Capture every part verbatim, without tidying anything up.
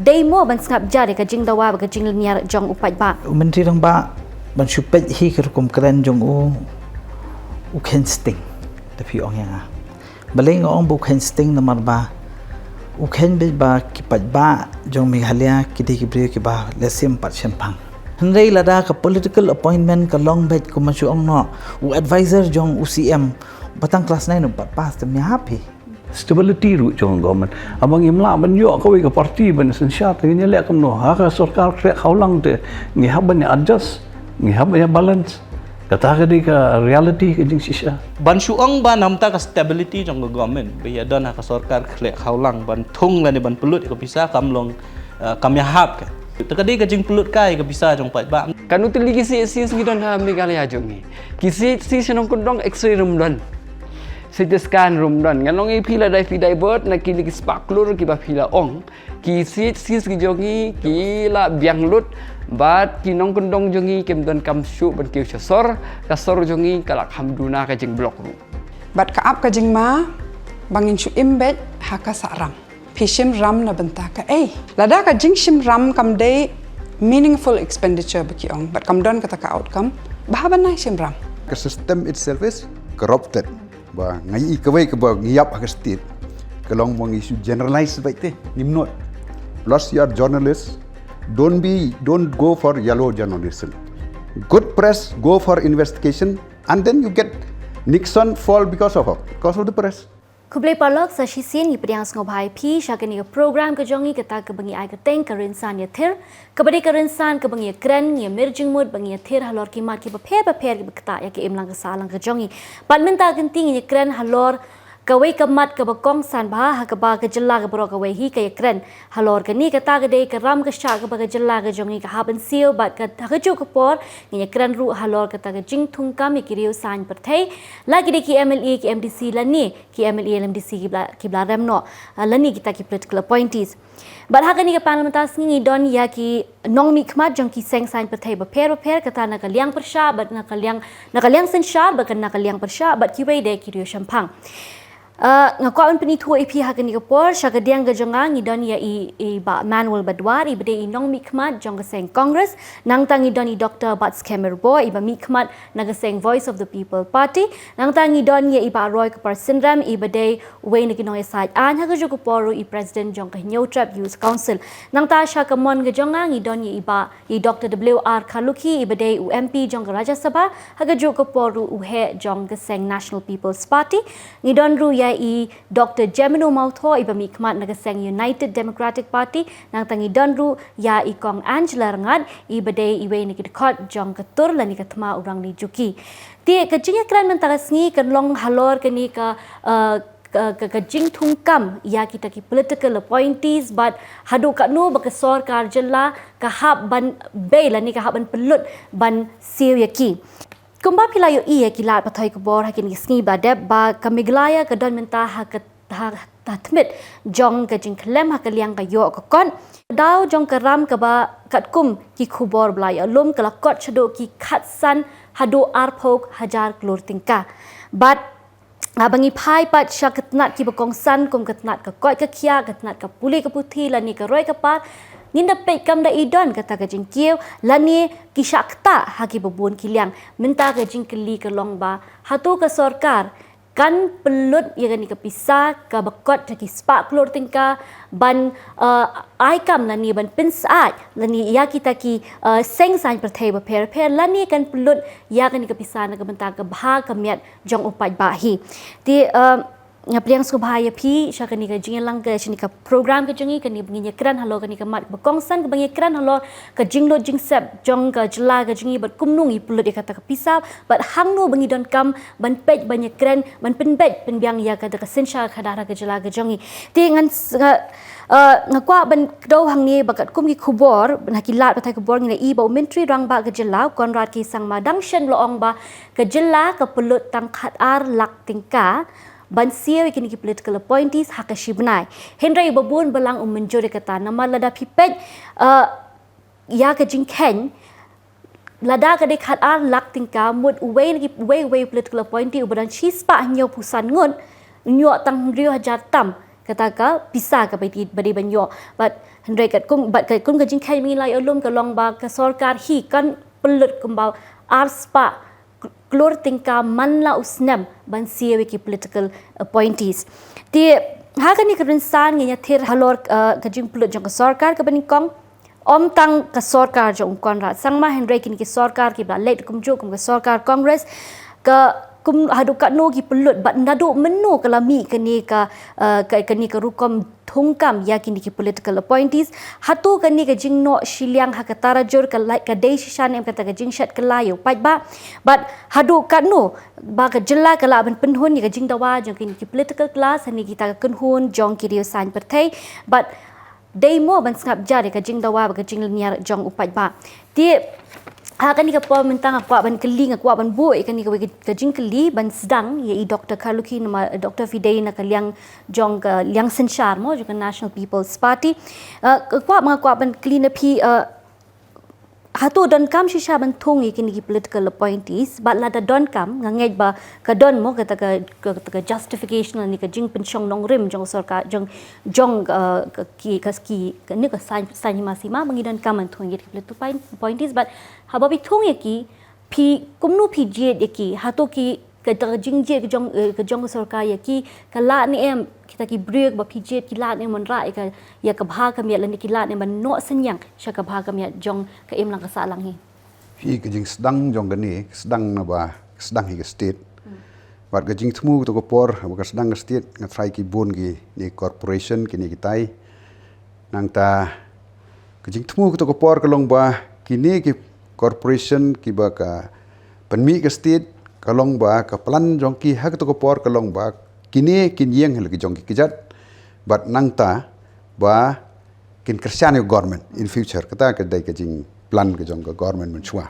Dei mo ban sngap jar ïa ka jingdawa bad ka jinglynñiar jong u paidbah. U Myntri Rangbah, ban shu peit hi ka rukom kren jong u, u kheiñ sting, da phi ong ïa nga. Balei nga ong ba u kheiñ sting? Namar ba u kheiñ beit ba ki paidbah jong Meghalaya ki dei ki briew kiba leh sim pat shemphang. Hynrei lada ka political appointment ka long beit kumba shu ong noh, u advisor jong u C M, ba tang class nine um pat pass te, ym ïahap hi. Stability ruh jong ka government. Haba ngim lah ban ïoh kawei ka party ban synshar te ngin ïaleh kumno? Ha ka sorkar khleh khawlang te ngi hap ban ïa adjust, ngi hap ban ïa balance. Kata ka dei ka reality ka jingshisha. Ban shu ong ba namar ka stability jong ka government ba ïa don ha ka sorkar khleh khawlang ban thung lane ban pynlut ïa ka pisa, kam long, eh, kam ïahap ka. Te ka dei ka jingpynlut kai ka pisa jong paidbah. Katno tylli ki C H Cs ngi don ha Meghalaya jong ngi? Ki C H C sha Nongkyndong X-ray ruh ym don. C T scan ruh ym don. Ngan ong ïa phi, lada phi divert na kine ki spah klur kiba phi la ong, ki C H Cs ki jong ngi ki la biang lut, bad ki nongkyndong jong ngi kim donkam shuh ban kiew sha sor, ka sor jong ngi ka la kham duna ka jingblok ruh. Bad ka ap ka jingma ba ngin shu im beit ha ka sahram. Phi shim ram na bynta kaei? Lada ka jingshim ram kam dei meaningful expenditure ba ki ong, bad kam don kata ka outcome, ba haba nai shim ram. Ka system itself is corrupted. Ba nga ïohi kawei kaba ngi ïap ha ka state ka long ba ngi shu generalize beit te, ngim nud. Plus you are journalist, don't be, don't go for yellow journalism. Good press, go for investigation, and then you get Nixon fall because of, because of the press. Khublei paralok, sa shisien ngi pdiang sngewbha ïa phi sha kane ka program ka jong ngi, kata kaba ngi ai kyrteng Ka Rynsan Ïathir, kaba dei ka rynsan kaba ngi ïakren, ngi ïamir jingmut bad ngi ïathir halor ki mat kiba pher bapher kiba ktah ïa ka imlang ka sahlang ka jong ngi. Bad mynta ka kynti ngin ïakren halor kawei ka mat kaba kongsan bha, ha kaba ka jylla ka baroh kawei hi ka ïakren halor kane. Kata ka dei ka ram ka shah kaba ka jylla ka jong ngi ka hap ban siew, bad ka, ha kajuh ka por ngin ïakren ruh halor kata ka jingthungkam ïa ki riew saiñ pyrthei, la ki dei ki M L A, ki M D C lane ki M L A, M D C kiba la, kiba la rem noh, ah, lane kita ki political appointees. Bad ha kane ka panel mynta ka sngi ngi don ïa ki nongmihkhmat jong ki seng saiñ pyrthei bapher bapher, kata na ka liang pyrshah bad na ka liang, na ka liang synshar bad na ka liang pyrshah, bad kiwei de ki riew shemphang. Ah, nga kwah ban pynithuh ïa phi ha kane ka por, sha kadiang ka jong nga ngi don ïa i, i Bah Manuel Badwar, iba dei i nongmihkhmat jong ka seng Congress. Nangta ngi don i Doctor Batskhem Rymbui, iba mihkhmat na ka seng Voice of the People Party. Nangta ngi don ïa i Bah Roy Kupar Synrem, iba dei uwei na ki nongïasaid aiñ, ha kajuh ka por ruh i President jong ka Hynñiewtrep Youth Council. Nangta sha ka mon ka jong nga ngi don ïa i Bah, i Doctor W R Kharlukhi, iba dei u M P jong ka Rajya Sabha, ha kajuh ka por ruh u heh jong ka seng National People's Party. Ngi don ruh ïa i Doctor Jemino Mawthoh, iba mihkhmat na ka seng United Democratic Party. Nangta ngi don ruh ïa i Kong Angela Rngat, iba dei iwei na ki dkhot jong ka tur lane ka thma U Rangli Juki. Te ka jingïakren mynta ka sngi kan long halor kane ka, eh, ka, ka, ka jingthungkam ïa kita ki political appointees, bad haduh katno ba ka sorkar jylla ka hap ban bei lane ka hap ban pynlut ban siew ïa ki. Kumba phi la ïohi ïa ki lad pathai khubor ha kine ki sngi ba dep, ba ka Meghalaya ka don mynta ha ka, ha, ha thmit jong ka jingkhlem ha ka liang ka ïoh ka kot. Daw jong ka ram kaba katkum ki khubor ba la ïoh lum ka la kot shaduh ki khatsan haduh arphew hajar klur tyngka. Bad, ah, ba ngi phai pat sha ka tnat kiba kongsan kum ka tnat ka koit ka khiah, ka tnat ka pule ka puthi lane ka roi ka par, ngin da peit kam da i don kata ka jingkiew lane ki shah ktah ha kiba bun ki liang. Mynta ka jingkylli ka long ba hato ka sorkar kan pynlut ïa kane ka pisa kaba kot da ki spah klur tyngka ban, eh, ai kam lane ban pynsyaid lane ïa kita ki, eh, seng saiñ pyrthei bapher bapher, lane kan pynlut ïa kane ka pisa na ka bynta ka bha ka miat jong u paidbah hi. Te, eh, nga pdiang sngewbha ïa phi sha kane ka jingïalang ka, sha kane ka program ka jong ngi, kane ba ngin ïakren halor kane ka mat ba kongsan, kaba ngin ïakren halor ka jinglut jingsep jong ka jylla ka jong ngi bad kumno ngi pynlut ïa kata ka pisa, bad hangno ba ngi donkam ban peit, ban ïakren, ban pynbeit pynbiang ïa kata ka synshar khadar ha ka jylla ka jong ngi. Te ngan s-, nga, eh, nga kwah ban kdew hangne ba katkum ki khubor na ki lad pathai khubor ngi la ïohi ba u Myntri Rangbah ka jylla u Conrad K Sangma dang shen u la ong ba ka jylla ka pynlut tang khatar lak tyngka ban siew ïa kine ki political appointees ha ka shi bnai. Hynrei ba bun balang um mynjur ïa kata, namar lada phi peit, eh, ïa ka jingkheiñ, lada ka dei khatar lak tyngka, mut uwei na ki, uwei, uwei political appointee uba don shi spah hynñiewphew san ngut, un ïoh tang hynriew hajar tam. kata ka pisa kaba dei, ba dei ban ïoh. Bad hynrei katkum, bad katkum ka jingkheiñ ba ngi la ïoh lum ka long ba ka sorkar hi kan pynlut kumba arspah klur tyngka man la u snem ban siew ïa ki political appointees. Te ha kane ka rynsan ngin ïathir halor, eh, ka jingpynlut jong ka sorkar kaba nyngkong. Ym tang ka sorkar jong u Conrad Sangma hynrei kine ki sorkar kiba la leit kumjuh kum ka sorkar Congress, ka kum haduh katno ki pynlut bad naduh mynno ka la mih kane ka, eh, ka, kane ka rukom thungkam ïa kine ki political appointees. Hato kane ka jingnoh shiliang ha ka tarajur ka la, ka dei shisha ne em kata ka jingshet kylla ïa u paidbah? Bad haduh katno ba ka jylla ka lah ban pynhun ïa ka jingdawa jong kine ki political class, hangne kita ka kynhun jong ki riew saiñ pyrthei? Bad dei mo ban sngap jar ïa ka jingdawa bad ka jinglynñiar jong u paidbah? Te ha kane ka por mynta nga kwah ban kylli, nga kwah ban buh ïa kane ka, ka jingkylli ban sdang ïa i Doktor Kharlukhi namar Doktor Fidei na ka liang jong ka liang synshar mo jong ka National People's Party. Eh, nga kwah, nga kwah ban kylli na phi, eh, hato donkam shisha ban thung ïa kine ki political appointees? Bad lada donkam, nga ngeit ba ka don mo kata ka, ka, kata ka justification lane ka jingpynshong nongrim jong sorkar, jong, jong, eh, ka, ki, ka, ki, kane ka saiñ, saiñ hima sima ba ngi donkam ban thung ïa ki political appoint-, appointees. Bad haba phi thung ïa ki, phi kumno phi jied ïa ki? Hato ki, kata ka jingjied ka jong, eh, ka jong ka sorkar ïa ki ka lah ne em? Kita ki briew ba phi jied ki lah ne em ban rah ïa ka, ïa ka bha ka miat lane ki lah ne em ban noh synñiang sha ka bha ka miat jong ka imlang ka sahlang hi? Phi, ka jingsdang jong kane, ka sdang na ba, ka sdang hi ka state. Bad ka jingthmu kato ka por ba ka sdang ka state, nga tharai ki bun kine corporation, kine kitai. Nangta ka jingthmu kato ka por ka long ba kine ki corporation kiba ka pynmih ka state, ka long ba ka plan jong ki ha kato ka por ka long ba kine kin ïeng ha la ki jong ki kjat. Bad nangta ba kin kyrshan ïa ka government in future. Kata ka dei ka jingplan ka jong ka government mynshuwa.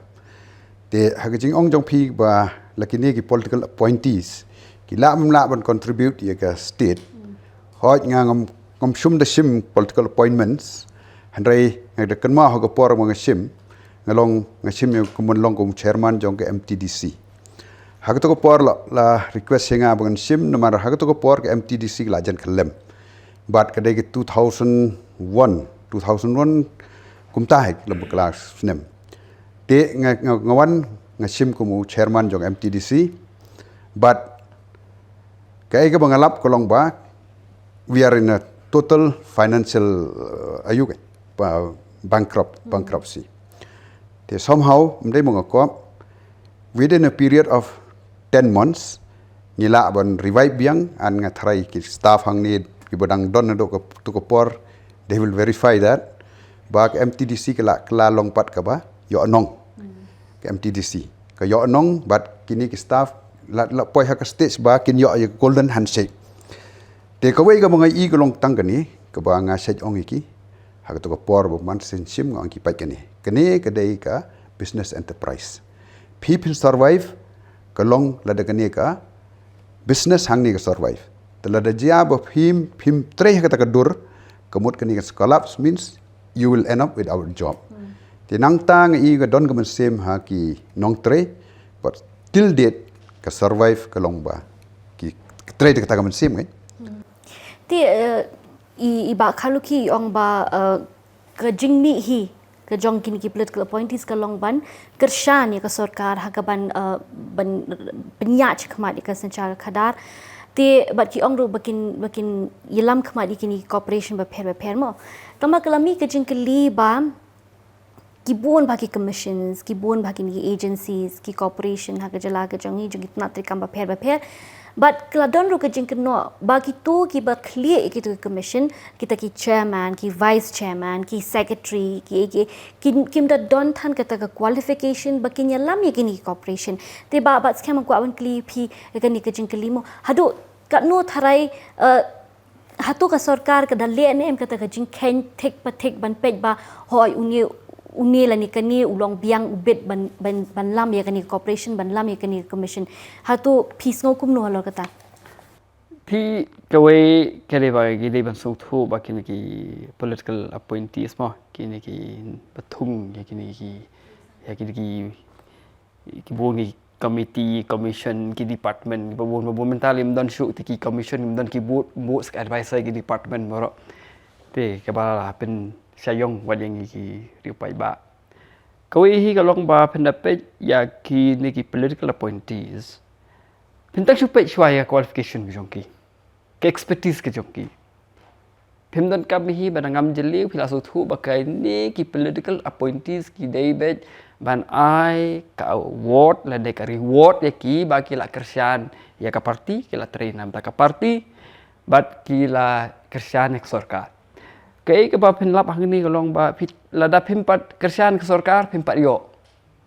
Te ha ka jingong jong phi ba la kine ki political appointees ki lah ym lah ban contribute ïa ka state. Hooid nga ngam, ngam shym da shim political appointments. Hynrei nga da kynmaw ha ka por ba nga shim, nga long, nga shim ïa ka mon long kum chairman jong ka M T D C. Ha kato ka por la, la request ïa nga ba ngan shim namar ha kato ka por ka M T D C ka la jan kyllem. Bad ka dei ka two thousand one, two thousand one kumta hi la ba ka la snem. Te nga, nga, nga wan nga shim kum u chairman jong M T D C. Bad kaei kaba nga lap ka long ba we are in a total financial, uh, ayu ke, ba, bankrupt, bankruptcy. Te somehow, ym dei mo nga kwah, within a period of ten months ngi lah ban revive biang, and nga tharai ki staff hangne kiba dang don haduh kato ka por, they will verify that ba ka M T D C ka la, ka la long pat kaba ïoh nong. Ka M T D C ka ïoh nong bad kine ki staff la, la poi ha ka stage ba kin ïoh ïa ka golden handshake. Te kawei kaba nga i ka long tang kane kaba nga shait ong ïa ki ha kato ka por ba man sien shim, nga ong ki peit kane. Kane ka dei ka business enterprise. Phi phin survive ka long lada kane ka business hangne ka survive. Te lada jia ba phim, phim trei ha kata ka dur, ka mut kane ka collapse means you will end up without job. Te nangta nga i ka don ka mynsiem ha ki nongtrei, but till date ka survive ka long ba ki trei da kata ka mynsiem, eh. Te, eh, i, i Bah Kharlukhi i ong ba, eh, ka jingmih hi ka jong kine ki political appointees ka long ban kyrshan ïa ka sorkar ha ka ban, eh, ban pynïaid shakhmat ïa ka synshar khadar. Te bad ki ong ruh ba kin, ba kin ïalam khmat ïa kine ki corporation bapher bapher mo. Tangba ka la mih ka jingkylli ba ki bun bha ki commissions, ki bun bha kine ki agencies, ki corporation ha ka jylla ka jong ngi, jong ki tnat treikam bapher bapher. Bad ka la don ruh ka jingkynnoh ba kito kiba khlieh ïa kito ki commission, kita ki chairman, ki vice chairman, ki secretary, ki, ki, ki, kim da don than kata ka qualification ba kin ïalam ïa kine ki corporation. Te Bah, Bah Skhem, nga kwah ban kylli phi ïa kane ka jingkylli mo. Haduh katno tharai, eh, hato ka sorkar ka da leh ne em kata ka jingkheiñ thik pa thik ban peit ba hooid une, une lane kane u long biang u bit ban, ban, ban lam ïa kane ka corporation, ban lam ïa kane ka commission? Hato phi sngew kumno halor kata? Phi, kawei ka dei ba ki dei ban sngewthuh ba kine ki political appointees mo, kine kiba thung ïa kine ki, ïa kine ki, ki bun ki committee, commission, ki department, ba bun, ba bun mynta lym don shuh te ki commission, lym don ki board, board sha ka advisor ki department baroh. Te kaba la pynshai ïong wat ïa ngi ki riew paidbah. Kawei hi ka long ba phin da peit ïa kine ki political appointees. Phin tang shu peit shuwa ïa qualification jong ki, ka expertise ka jong ki. Phim donkam hi ba da ngam jylliew phi la sngewthuh ba kine ki political appointees ki dei beit ban ai ka award lane ka reward ïa ki ba ki la kyrshan ïa ka party, ki la trei na bynta ka party, bad ki la kyrshan ïa ka sorkar. Kaei kaba phin lap hangne ka long ba phi, lada phim pat kyrshan ka sorkar, phim pat ïoh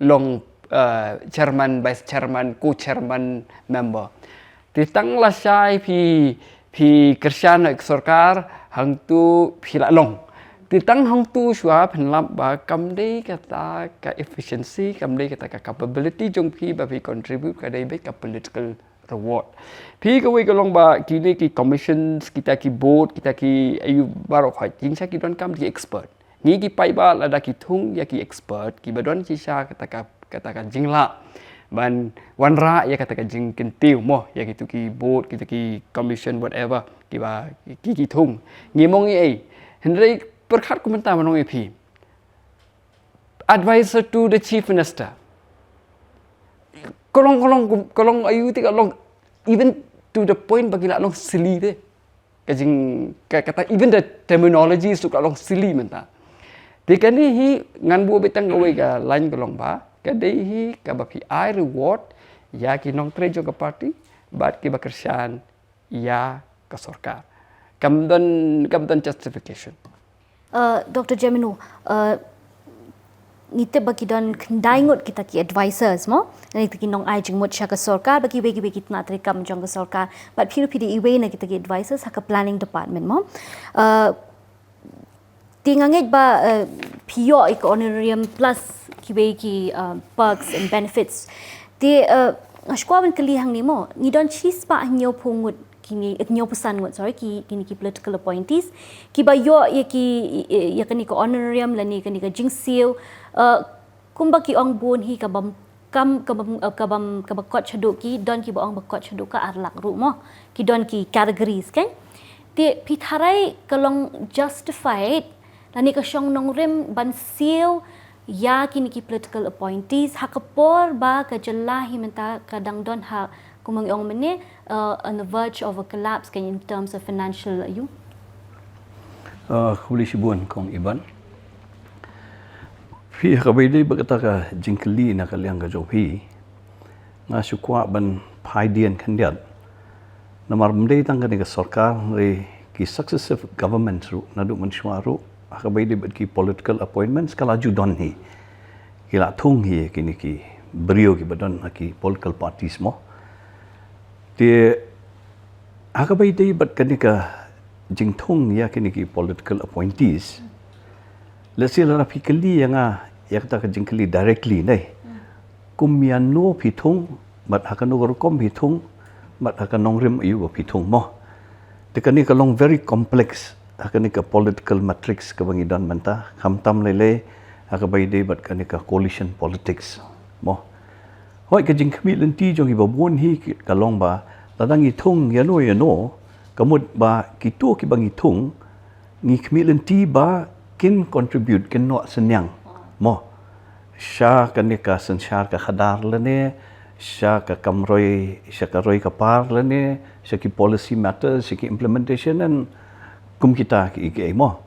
long, eh, chairman, vice chairman, co-chairman, member. Te tang lashai phi, phi kyrshan ïa ka sorkar, hangtu phi la long. Te tang hangtu shuwa phin lap ba kam dei kata ka efficiency, kam dei kata ka capability jong phi ba phi contribute, ka dei beit ka political reward. Phi, kawei ka long ba kine ki commissions, kita ki board, kita ki aiu baroh khoit, jingshisha ki donkam ki expert. Ngi ki paidbah lada ki thung ïa ki expert, kiba don shisha kata ka, kata ka jinglah ban wanrah ïa kata ka jingkyntiew mo, ïa kitu ki board, kitu ki commission, whatever, kiba ki, ki thung. Ngi mong ei ei. Hynrei pyrkhat kumta, mano ïa phi, advisor to the chief minister. Ka long, ka long, ka long aiu te, ka long even to the point ba ki la long silly te. Ka jing, ka, kata, even the terminology ruh ka long silly mynta. Te kane hi ngan buh beit tang kawei ka line ka long ba ka dei hi kaba phi ai reward ïa ki nongtrei jong ka party bad kiba kyrshan ïa ka sorkar. Kam don, kam don justification. Uh, Doctor Jemino, uh, ngi tip ba ki don khyndai ngut kita ki advisors mo, ngi, kita ki nong ai jingmut sha ka sorkar, ba kiwei kiwei ki tnat treikam jong ka sorkar. Bad phi ruh phi dei iwei na kita ki advisors ha ka planning department mo. Uh, te nga ngeit ba, uh, phi ïoh ïa ka honorarium plus kiwei ki, uh, perks and benefits. Te, uh, nga shu kwah ban kylli hangne mo, ngi don shispah hynñiewphew ngut kine, eh, hynñiewphew san ngut, sorry, ki, kine ki political appointees kiba ïoh ïa ki, ïa, ïa kane ka honorarium lane kane ka jingsiew. Uh, kumba ki ong, bun hi ka bym, kam, ka bym, uh, ka bym, kaba kot shaduh ki, don kiba ong ba kot shaduh ka ar lak ruh mo. Ki don ki categories, kan? Te phi tharai ka long justified lane ka shong nongrim ban siew ïa kine ki political appointees ha ka por ba ka jylla hi mynta ka dang don ha, kumba ngi ong mynne, uh, on the verge of a collapse, kan, in terms of financial, aiu? Uh, khublei shibun Kong Iban. Phi, ha kaba ïadei bad kata ka jingkylli na ka liang ka jong phi, nga shu kwah ban phai dien khyndiat. Namar ym dei tang kane ka sorkar, hynrei ki successive governments ruh naduh mynshuwa ruh, ha kaba ïadei bad ki political appointments, ka la ju don hi. Ki la thung hi kine ki briew kiba don ha ki political parties mo. Te ha kaba ïadei bad kane ka jingthung ïa kine ki political appointees, let's say lada phi kylli ïa nga ïa kata ka jingkylli directly, ne, kum ïano phi thung, bad ha kano ka rukom phi thung, bad ha ka nongrim aiu ba phi thung mo. Te kane ka long very complex ha kane ka political matrix kaba ngi don mynta, khamtam lei lei ha kaba ïadei bad kane ka coalition politics mo. Hooid, ka jingkhmih lynti jong kiba bun hi ka long ba lada ngi thung ïano ïano, ka mut ba kito kiba ngi thung, ngi khmih lynti ba kin contribute, kin noh synñiang mo, sha kane ka synshar ka khadar lane sha ka kam roi, sha ka roi ka par lane sha ki policy matters, sha ki implementation, and kum kita kiei kiei mo.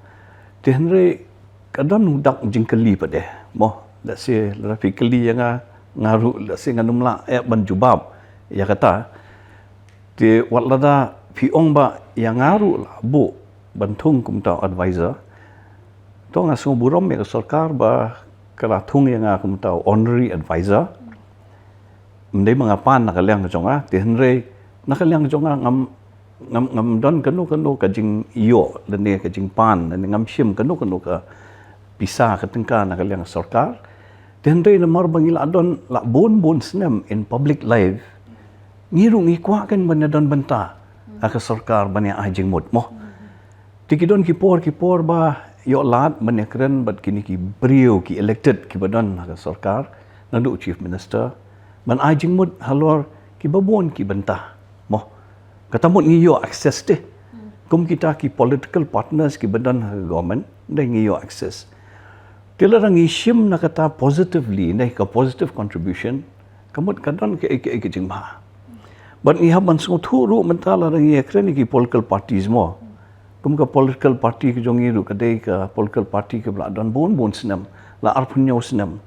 Te hynrei ka don u dak jingkylli pat de mo. Let's say lada phi kylli ïa nga, nga ruh, let's say, ngan ym lah eh ban jubab ïa kata. Te wat lada phi ong ba ïa nga ruh la buh ban thung kum uta u advisor, to nga sngewburom ïa ka sorkar ba ka la thung ïa nga kum uta u honorary advisor. Ym dei ba nga pan na ka liang ka jong nga, te hynrei na ka liang ka jong nga ngam, ngam, ngam don kano kano ka jingïoh lane ka jingpan, lane ngam shim kano kano ka pisa, ka tyngka na ka liang ka sorkar. Te hynrei namar ba ngi la don la bun bun snem in public life, ngi ruh ngi kwah kan ban ïa don bynta ha ka sorkar, ban ïa ai jingmut mo. Te ki don ki por ki por ba ïoh lad ban ïa kren bad kine ki briew, ki elected kiba don ha ka sorkar, naduh u chief minister, ban ai jingmut halor kiba bun ki bynta. Mo, kata mut ngi ïoh access te. Kum kita ki political partners kiba don ha government, dei ngi ïoh access. Te lada ngi shim na kata positively, ne ka positive contribution, ka mut ka don ka, ka, ka jingbha. Bad ngi hap ban sngewthuh ruh mynta lada ngi ïakren ïa ki political parties mo. Kum ka political party ka jong ngi ruh ka dei ka political party kaba la don bun bun snem, la arphew hynñiew snem.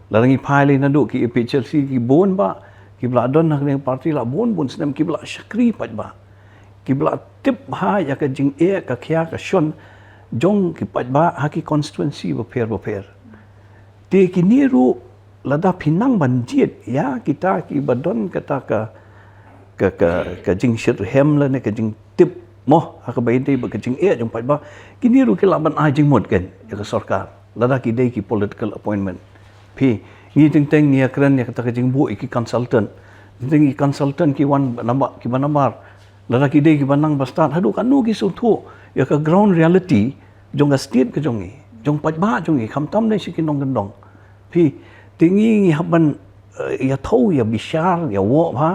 Lada ngi phai lei naduh ki A P H L C ki bun bah, kiba la don ha kane ka party la bun bun snem, kiba la shakri paidbah, kiba la tip bha ïa ka jingeh ka khia ka shon jong ki paidbah ha ki constituency bapher bapher. Te kine ruh lada phi nang ban jied ïa kita kiba don kata ka, ka, ka, ka jingshitrhem lane ka jingtip mo ha kaba ïadei bad ka jingeh jong paidbah, kine ruh ki lah ban ai jingmut kan ïa ka sorkar lada ki dei ki political appointment. Phi, ngi teng teng ngi ïakren ïa kata ka jingbuh ïa ki consultant. Teng teng ki consultant ki wan namar, kiba namar. Lada ki dei kiba nang ba stad, haduh katno ki sngewthuh ïa ka ground reality jong ka state ka jong ngi, jong paidbah jong ngi, khamtam ne sha ki nongkyndong. Phi, te ngi, ngi hap ban, eh, ïathuh, ïabishar, ïawoh bha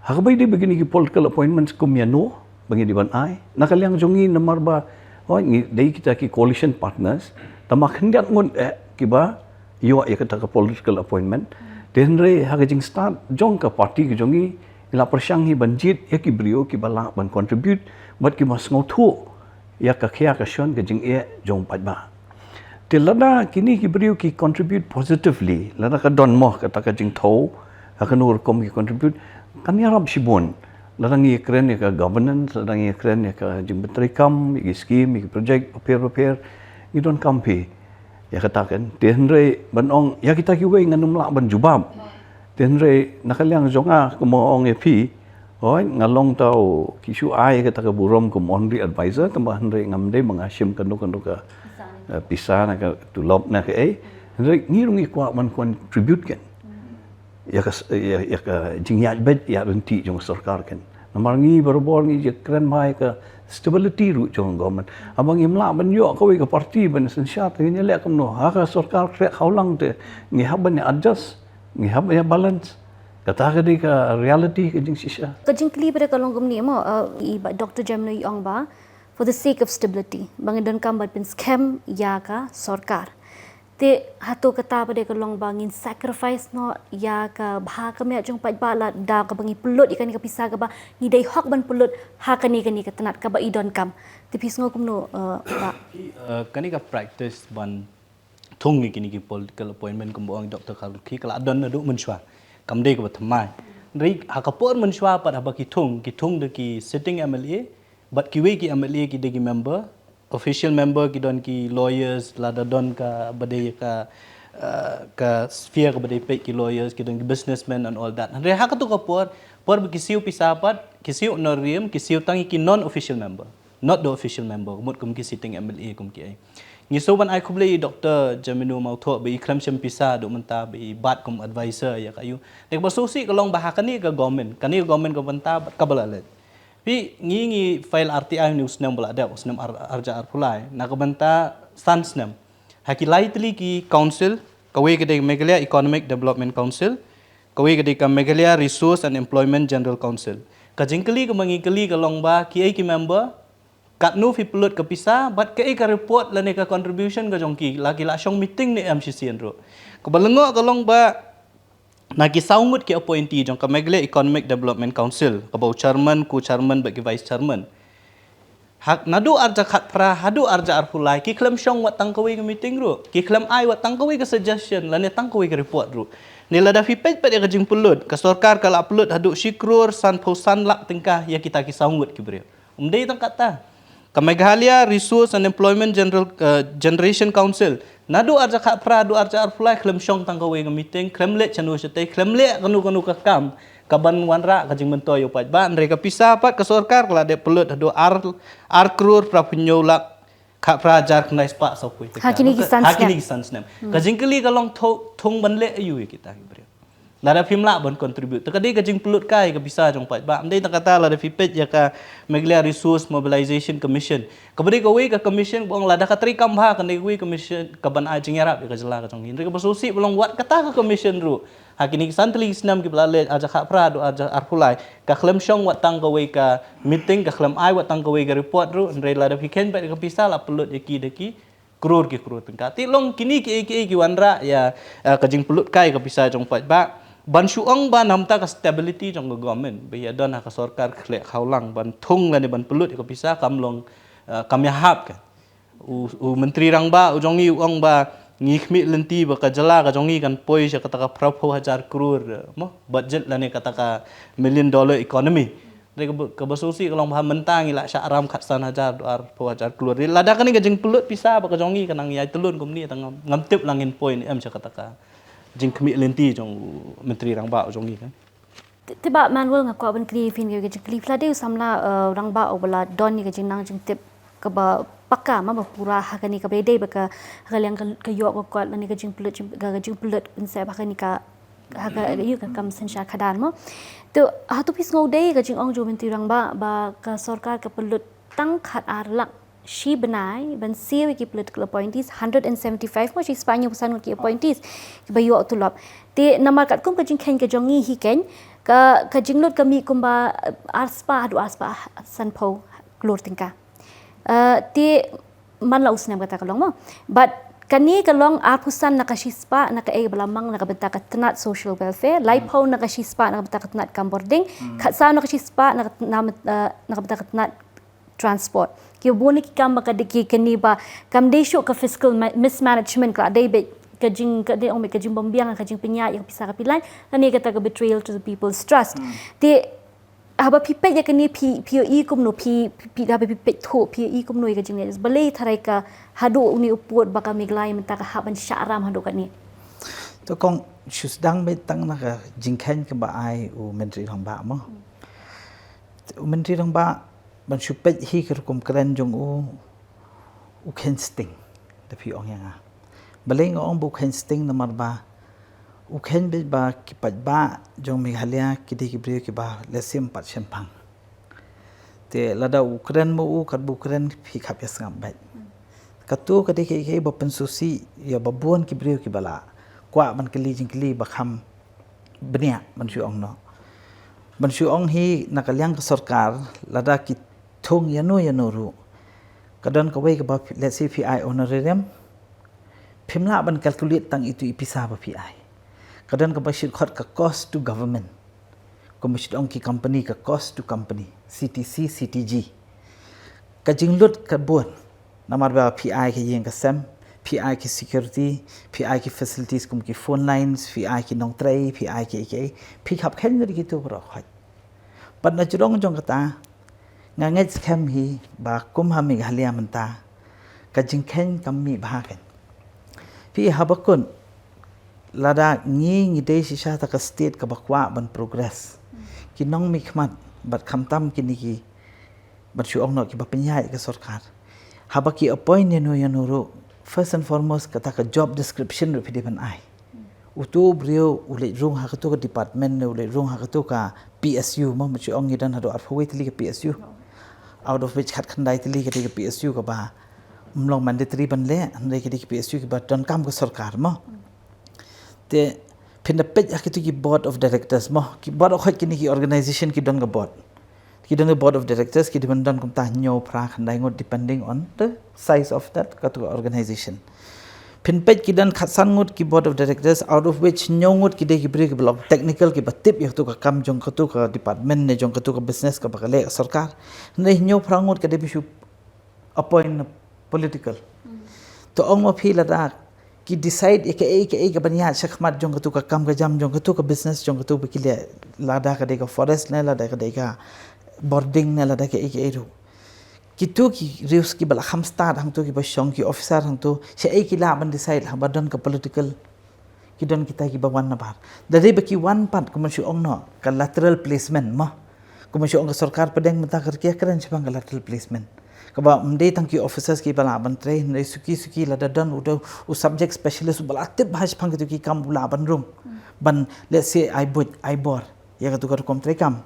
ha kaba ïadei bad kine ki political appointments kum ïano ba ngi dei ban ai. Na ka liang jong ngi namar ba, hooid, ngi dei kita ki coalition partners, tangba khyndiat ngut eh kiba ïoh ïa kata ka political appointment. Te hynrei ha ka jingstad jong ka party ka jong ngi, ngi la pyrshang hi ban jied ïa ki briew kiba lah ban contribute bad kiba sngewthuh ïa ka khia ka shon ka jingeh jong paidbah. Te lada kine ki briew ki contribute positively, lada ka don mo kata ka jingthaw ha kano rukom ki contribute, kan ïarap shibun. Lada ngi kren ïa ka governance, lada ngi kren ïa ka jingpyntreikam, ïa ki scheme, ïa ki project bapher bapher, ngi donkam phi ïa kata kan. Te hynrei ban ong ïa kita kiwei ngan ym lah ban jubab. Te hynrei na ka liang jong nga, kumba ong ïa phi, hooid, nga long tau, ki shu ai kata ka burom kum honorary advisor, tangba hynrei ngam dei ba nga shim kano kano ka, eh, pisa na ka tulop na kaei. Hynrei ngi ruh ngi kwah ban contribute kan ïa ka s-, ïa, ïa ka jingïaid beit ïaid ryntih jong ka sorkar kan. Namar ngi barabor ngi ïakren bha ïa ka stability ruh jong ka government. Haba ngim lah ban ïoh kawei ka party ban synshar te ngin ïaleh kumno? Ha ka sorkar khreh khawlang te ngi hap ban ïa adjust, ngi hap ban ïa balance. Kata ka dei ka reality ka jingshisha. Ka jingkylli pat ka long kumne mo, uh, i Bah Doctor Jemino i ong ba for the sake of stability, ba ngi donkam ban pynskhem ïa ka sorkar. Te hato kata pat ka long ba ngin sacrifice noh ïa ka bha ka miat jong paidbah lada kaba ngi pynlut ïa kane ka pisa kaba ngi dei hok ban pynlut ha kane, kane ka tnat kaba i donkam? Te phi sngew kumno, uh, Bah? Ki, uh, kane ka practice ban thung ïa kine ki political appointment kumba ong Doctor Kharlukhi ka la don naduh mynshuwa. Kam dei kaba thymmai. Hynrei ha ka por mynshuwa pat haba ki thung, ki thung da ki sitting M L A, bad kiwei ki M L A ki dei ki member, official member ki don ki lawyers, lada don kaba dei ka, uh, ka sphere kaba dei peit ki lawyers, ki don ki businessmen and all that. Hynrei ha kato ka por, por ba ki siew pisa pat, ki siew honorarium, ki siew tang ïa ki non-official member, not the official member, mut kum ki sitting M L A kum kiei. Ngi shu ban ai khublei ïa Doctor Jemino Mawthoh ba i khlem shim pisa haduh mynta ba i bat kum advisor ïa ka aiu. Te kaba sngewsih ka long ba ha kane ka government, kane ka government ka bynta bad kaba la leit. Phi, ngi, ngi file R T I ha une u snem ba la dep, u snem ar, arhajar arphew lai. Na ka bynta san snem. Ha ki lai tylli ki council, kawei ka dei Meghalaya Economic Development Council, kawei ka dei ka Meghalaya Resource and Employment General Council. Ka jingkylli kaba ngi kylli ka long ba kiei ki member, katno phi pynlut ka pisa, bad kaei ka report lane ka contribution ka jong ki, la ki la shong meeting ne em shisien ruh. Kaba lyngngoh ka long ba na ki saw ngut ki appointee jong ka Meghalaya Economic Development Council, kaba u chairman, ko-chairman bad ki vice chairman. Ha, naduh arhajar khatphra haduh arhajar arphew lai, ki khlem shong wat tang kawei ka meeting ruh, ki khlem ai wat tang kawei ka suggestion lane tang kawei ka report ruh. Ne lada phi peit pat ïa ka jingpynlut, ka sorkar ka la pynlut haduh shi klur sanphew san lak tyngka ïa kita ki saw ngut ki briew. Ym dei tang kata. Ka Meghalaya Resource and Employment General, eh, Generation Council, naduh arhajar khatphra haduh arhajar arphew lai khlem shong tang kawei ka meeting, khlem leit shano shatei, khlem leh kano kano ka kam kaban wanrah ka jingmyntoi ïa u paidbah. Hynrei ka pisa pat ka sorkar ka la dep pynlut haduh ar, ar klur phra phew hynñiew lak khatphra hajar khyndai spah saw phew tyngka. Ha kine ki san snem. Ha kine ki san snem. Hmm. Ka jingkylli ka long thung, thung ban leh aiu ïa kita ki briew. Lada phim lah ban contribute, te ka dei ka jingpynlut kai ka pisa jong paidbah. Ym dei tang kata, lada phi peit ïa ka Meghalaya Resource Mobilization Commission, ka ba dei kawei ka commission ba ong lada ka trei kam bha, ka dei kawei commission ka ban ai jingïarap ïa ka jylla ka jong ngi. Hynrei ka ba sngewsih ba long wat kata ka commission ruh, ha kine ki san tylli ki snem ki ba la leit, arhajar khatphra haduh arhajar arphew lai, ka khlem shong wat tang kawei ka meeting, ka khlem ai wat tang kawei ka report ruh. Hynrei lada phi kheiñ beit ka pisa, la pynlut ïa ki da ki klur ki klur tyngka. Te long kine kiei kiei ki wanrah ïa, eh, ka jingpynlut kai ka pisa jong paidbah. Ban shu ong ba namar ka stability jong ka government, ba ïa don ha ka sorkar khleh khawlang ban thung lane ban pynlut ïa ka pisa, kam long, eh, kam ïahap ka. U, u Myntri Rangbah u jong ngi u ong ba ngi khmih lynti ba ka jylla ka jong ngi kan poi sha kata ka phraphew hajar klur, eh, mo, budget lane kata ka million dollar economy. Dei ka ba, ka ba sngewsih ka long ba mynta ngi la shah ram khatsan hajar, arphew hajar klur. Dei lada kane ka jingpynlut pisa ba ka jong ngi ka nang ïai tylun kumne, tang ngam, ngam tip la ngin poi ne em sha kata ka jingkhmih lynti jong u Myntri Rangbah u jong ngi kan. Te, te Bah Manuel, nga kwah ban kylli phin ka jingkylli, phi la dei u samla, eh, rangbah uba la don ïa ka jingnang jingtip kaba paka, ma, ba pura ha kane kaba dei ba ka, ha ka liang ka, ka ïoh ka kot lane ka jingpynlut jing-, ka, ka jingpynlut pynsep ha kane ka, ha ka, ïa ka kam synshar khadar, mo. To, hato phi sngew dei ka jingong jong u Myntri Rangbah ba ka sorkar ka pynlut tang khatar lak shi bnai ban siew ïa ki political appointees, hundred and seventy-five, mo, shispah hynñiewphew san ngut ki appointees kiba ïoh tulop. Te namar katkum ka jingkheiñ ka jong ngi hi keiñ, ka, ka jinglut ka mih kumba, eh, arspah haduh arspah sanphew klur tyngka. Eh, te man la u snem kata ka long, mo. But kane ka long arphew san na ka shispah na kaei ba la mang na ka bynta ka tnat social welfare, laiphew na ka shispah na ka bynta ka tnat kam bording, khatsaw na ka shispah na ka, na, eh, na ka bynta ka tnat transport. Ki bun ki kam ba ka dei ki, kane ba kam dei shuh ka fiscal ma-, mismanagement, ka dei beit ka jing, ka dei ong beit ka jingbymbiang, ka jingpynïaid ïa ka pisa ka pylai, lane kata ka betrayal to the people's trust. Te haba phi peit ïa kane phi, phi ïohi kumno, phi, phi, phi, haba phi peit thuh phi ïohi kumno ïa ka jingleh, balei tharai ka haduh une u pud ba ka Meghalaya mynta ka hap ban shah ram haduh katne? To kong, shu sdang beit tang na ka jingkheiñ kaba ai u Myntri Rangbah, mo. U Myntri Rangbah, ban shu peit hi ka rukom kren jong u, u kheiñ sting, da phi ong ïa nga. Balei nga ong ba u kheiñ sting, namar ba u kheiñ beit ba ki paidbah jong Meghalaya ki dei ki briew kiba lehse ym pat shemphang. Te lada u kren mo u, katba u kren phi khap ïa sngap beit. Kato ka dei kaei kaei ba pynsngewsih ïa ba bun ki briew kiba la kwah ban kylli jingkylli ba kham bniah, ban shu ong noh. Ban shu ong hi na ka liang ka sorkar, lada ki thung ïano ïano ruh, ka don kawei kaba, let's say, phi ai honorarium, phim lah ban calculate tang itu i pisa ba phi ai. Ka don kaba shu khot ka cost to government, kumba shu ong ki company ka cost to company, C T C, C T G. Ka jinglut ka bun. Namar ba phi ai ka ïing ka sem, phi ai ki security, phi ai ki facilities kum ki phone lines, phi ai ki nongtrei, phi ai ki, ki, phi khap kheiñ lut ïa kitu baroh khoit. Bad na jrong jong kata, nga ngeit skhem hi ba kum ha Meghalaya mynta ka jingkheiñ kam mih bha keiñ. Phi, haba kut lada ngi, ngi dei shisha ta ka state kaba kwah ban progress, ki nongmihkhmat bad khamtam kine ki, ban shu ong noh, kiba pynïaid ka sorkar, haba ki appoint ïano ïano ruh, first and foremost kata ka job description ruh phi dei ban ai. Utu u briew u leit rung ha katu ka department ne u leit rung ha katu ka P S U, mo, ban shu ong ngi don haduh arphew wei tylli ka P S U, out of which khatkhyndai tylli ka dei ka P S U kaba ym long mandatory ban leh, hynrei ka dei ka P S U kiba donkam ka sorkar, mo. Te phin da peit ha kitu ki board of directors, mo, ki baroh khoit kine ki organization ki don ka board. Ki don ka board of directors, ki dei ban don kumta hynñiew, phra, khyndai ngut, depending on the size of that katu ka organization. Phin peit ki don khatsan ngut ki board of directors, out of which hynñiew ngut ki dei ki briew kiba long technical, kiba tip ïa katu ka kam jong katu ka department ne jong katu ka business kaba ka leh ka sorkar. Hynrei hynñiew phra ngut ka dei ba shu appoint na political. To ong ma phi, lada ki decide ïa kaei kaei kaban ïaid shakhmat jong katu ka kam ka jam jong katu ka business jong katu ba ki leh, lada ka dei ka forest ne lada ka dei ka bording ne lada kaei kaei ruh. Kitu ki riewspah kiba la kham stad hangtu, kiba shong ki officer hangtu, shaei ki lah ban decide haba don ka political? Ki don kita kiba wan nabar. Da dei ba ki wan pat, kumba shu ong noh, ka lateral placement, mo. Kumba shu ong ka sorkar pdeng mynta ka rkhie, kren shaphang ka lateral placement. Kaba ym dei tang ki officers kiba lah ban trei, hynrei suki suki lada don u dei u subject specialist uba la tip bha shaphang kito ki kam u lah ban rung. Ban, let's say, ai buit, ai bor ïa kato ka rukom trei kam.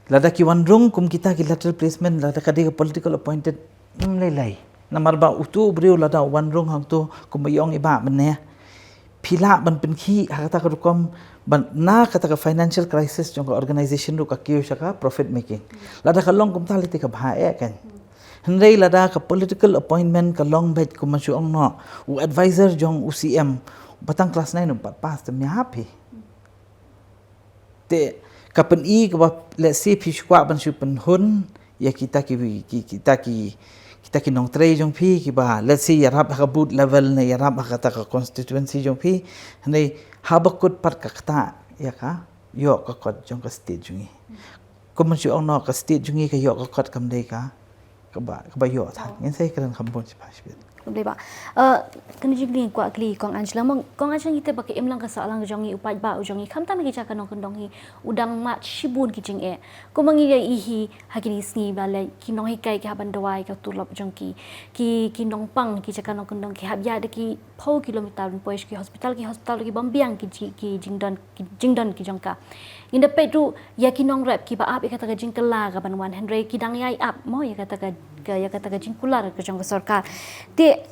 Lada ki wan rung kum kita ki lateral placement, lada ka dei ka political appointed, ym lei lei. Namar ba uto u briew lada u wan rung hangto, kumba i ong i Bah mynne, phi lah ban pynkhih ha kata ka rukom, ban, na kata ka financial crisis jong ka organization ruh ka kiew sha ka profit making. Lada ka long kumta lei te ka bha eh kan. Hynrei lada ka political appointment ka long beit, kumba shu ong noh, u advisor jong u C M, ba tang class nine um pat pass te ym ïahap hi. Te ka pyni kaba, let's say, phi shu kwah ban shu pynhun ïa kita ki, ki, kita ki, kita ki nongtrei jong phi kiba, let's say, ïarap ha ka booth level ne ïarap ha kata ka constituency jong phi. Hynrei haba kut pat ka ktah ïa ka ïoh ka kot jong ka state jong ngi. Kumba shu ong noh, ka state jong ngi ka ïoh ka kot kam dei ka, kaba, kaba ïoh than. Ngin sa ïakren kham bun shibit. Khublei Bah. Eh, kane jingkylli nga kwah kylli Kong Angela mo. Kong Angela, ngi tip ba ka imlang ka sahlang jong ngi, u paidbah u jong ngi, khamtam ki jaka nongkyndong hi, u dang mad shibun ki jingeh. Kumba ngi ïa i hi ha kine ki sngi ba leh ki nonghikai ki hap ban duwai ka tulop jong ki, ki, ki nongpang ki jaka nongkyndong ki hap ïaid da ki phew kilometer ban poi sha ki hospital, ki hospital ki bym biang ki ji-, ki jingdon, ki jingdon ki jong ka. Ngin da peit ruh ïa ki nongrep kiba ap ïa kata ka jingkylla ka ban wan, hynrei ki dang ïai ap mo ïa kata ka, ka, ïa kata ka jingkular ka jong ka sorkar. Te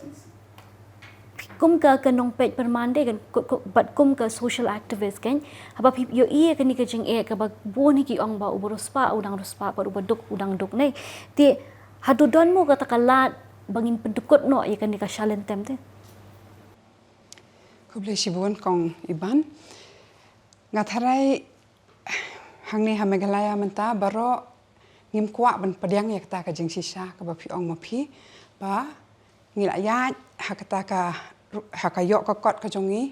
kum ka, ka nongpeit pyrman de kan, ku-, ku-, bad kum ka social activist kan, haba phi ïohi ïa kane ka jingeh kaba bun hi ki ong ba uba riewspah u dang riewspah bad uba duk u dang duk ne. Te haduh don mo kata ka lad ba ngin pyndykut noh ïa kane ka shalyntem te? Khublei shibun Kong Iban. Nga tharai hangne ha Meghalaya mynta baroh ngim kwah ban pdiang ïa kata ka jingshisha kaba phi ong ma phi ba ngi la ïaid ha kata ka, ha ka ïoh ka kot ka jong ngi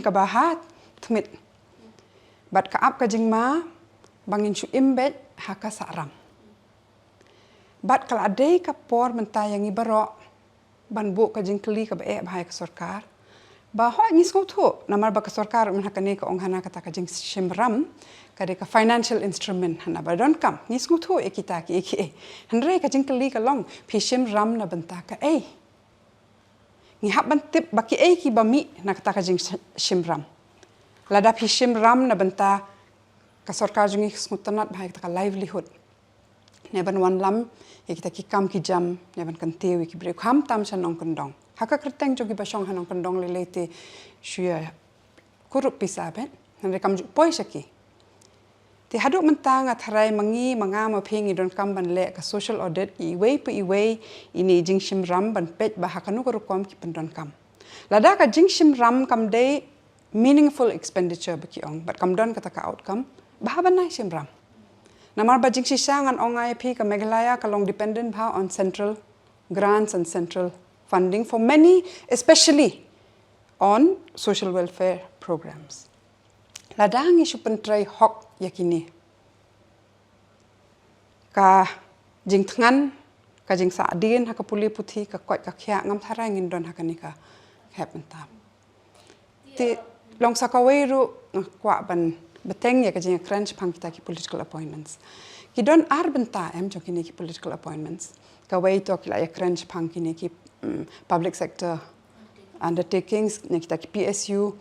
kaba ha tmier. Bad ka ap ka jingma ba ngin shu im beit ha ka sahram. Bad ka la dei ka por mynta ïa ngi baroh ban buh ka jingkylli kaba eh bha ïa ka sorkar. Ba hooid ngi sngewthuh, namar ba ka sorkar mynta ha kane ka ong hana kata ka jingshim ram ka dei ka financial instrument hana ba donkam. Ngi sngewthuh ïa kita kiei kiei. Hynrei ka jingkylli ka long, phi shim ram na bynta kaei? Ngi hap ban tip ba kiei kiba mih na kata ka jingshim ram. Lada phi shim ram na bynta ka sorkar jong ngi sngewtynnat bha ïa kata ka livelihood. Ne ban wanlam ïa kita ki kam ki jam, ne ban kyntiew ïa ki briew khamtam sha nongkyndong. Ha ka kyrteng jong kiba shong ha nongkyndong lei lei te shu ïa kurup pisa beit, hynrei kam ju poi sha ki. Te haduh mynta nga tharai ma ngi, ma nga ma phi ngi donkam ban leh ka social audit iwei pa iwei ine i jingshim ram ban peit ba ha kano ka rukom ki pyndonkam. Lada ka jingshim ram kam dei meaningful expenditure ba ki ong, bad kam don kata ka outcome, ba haba nai shim ram. Namar ba jingshisha ngan ong ïa phi ka Meghalaya ka long dependent bha on central grants and central funding for many, especially on social welfare programs. Lada ngi shu pyntrei hok ïa kine, ka jingthngan, ka jingsahdien ha ka pule puthi, ka koit ka khiah, ngam tharai ngin don ha kane ka hep mynta. Te long sa kawei ruh nga kwah ban bteng ïa ka jingïakren shaphang kita ki political appointments. Ki don ar bynta em jong kine ki political appointments. Kawei to ki la ïakren shaphang kine ki, mm, public sector undertakings, ne kita ki P S U,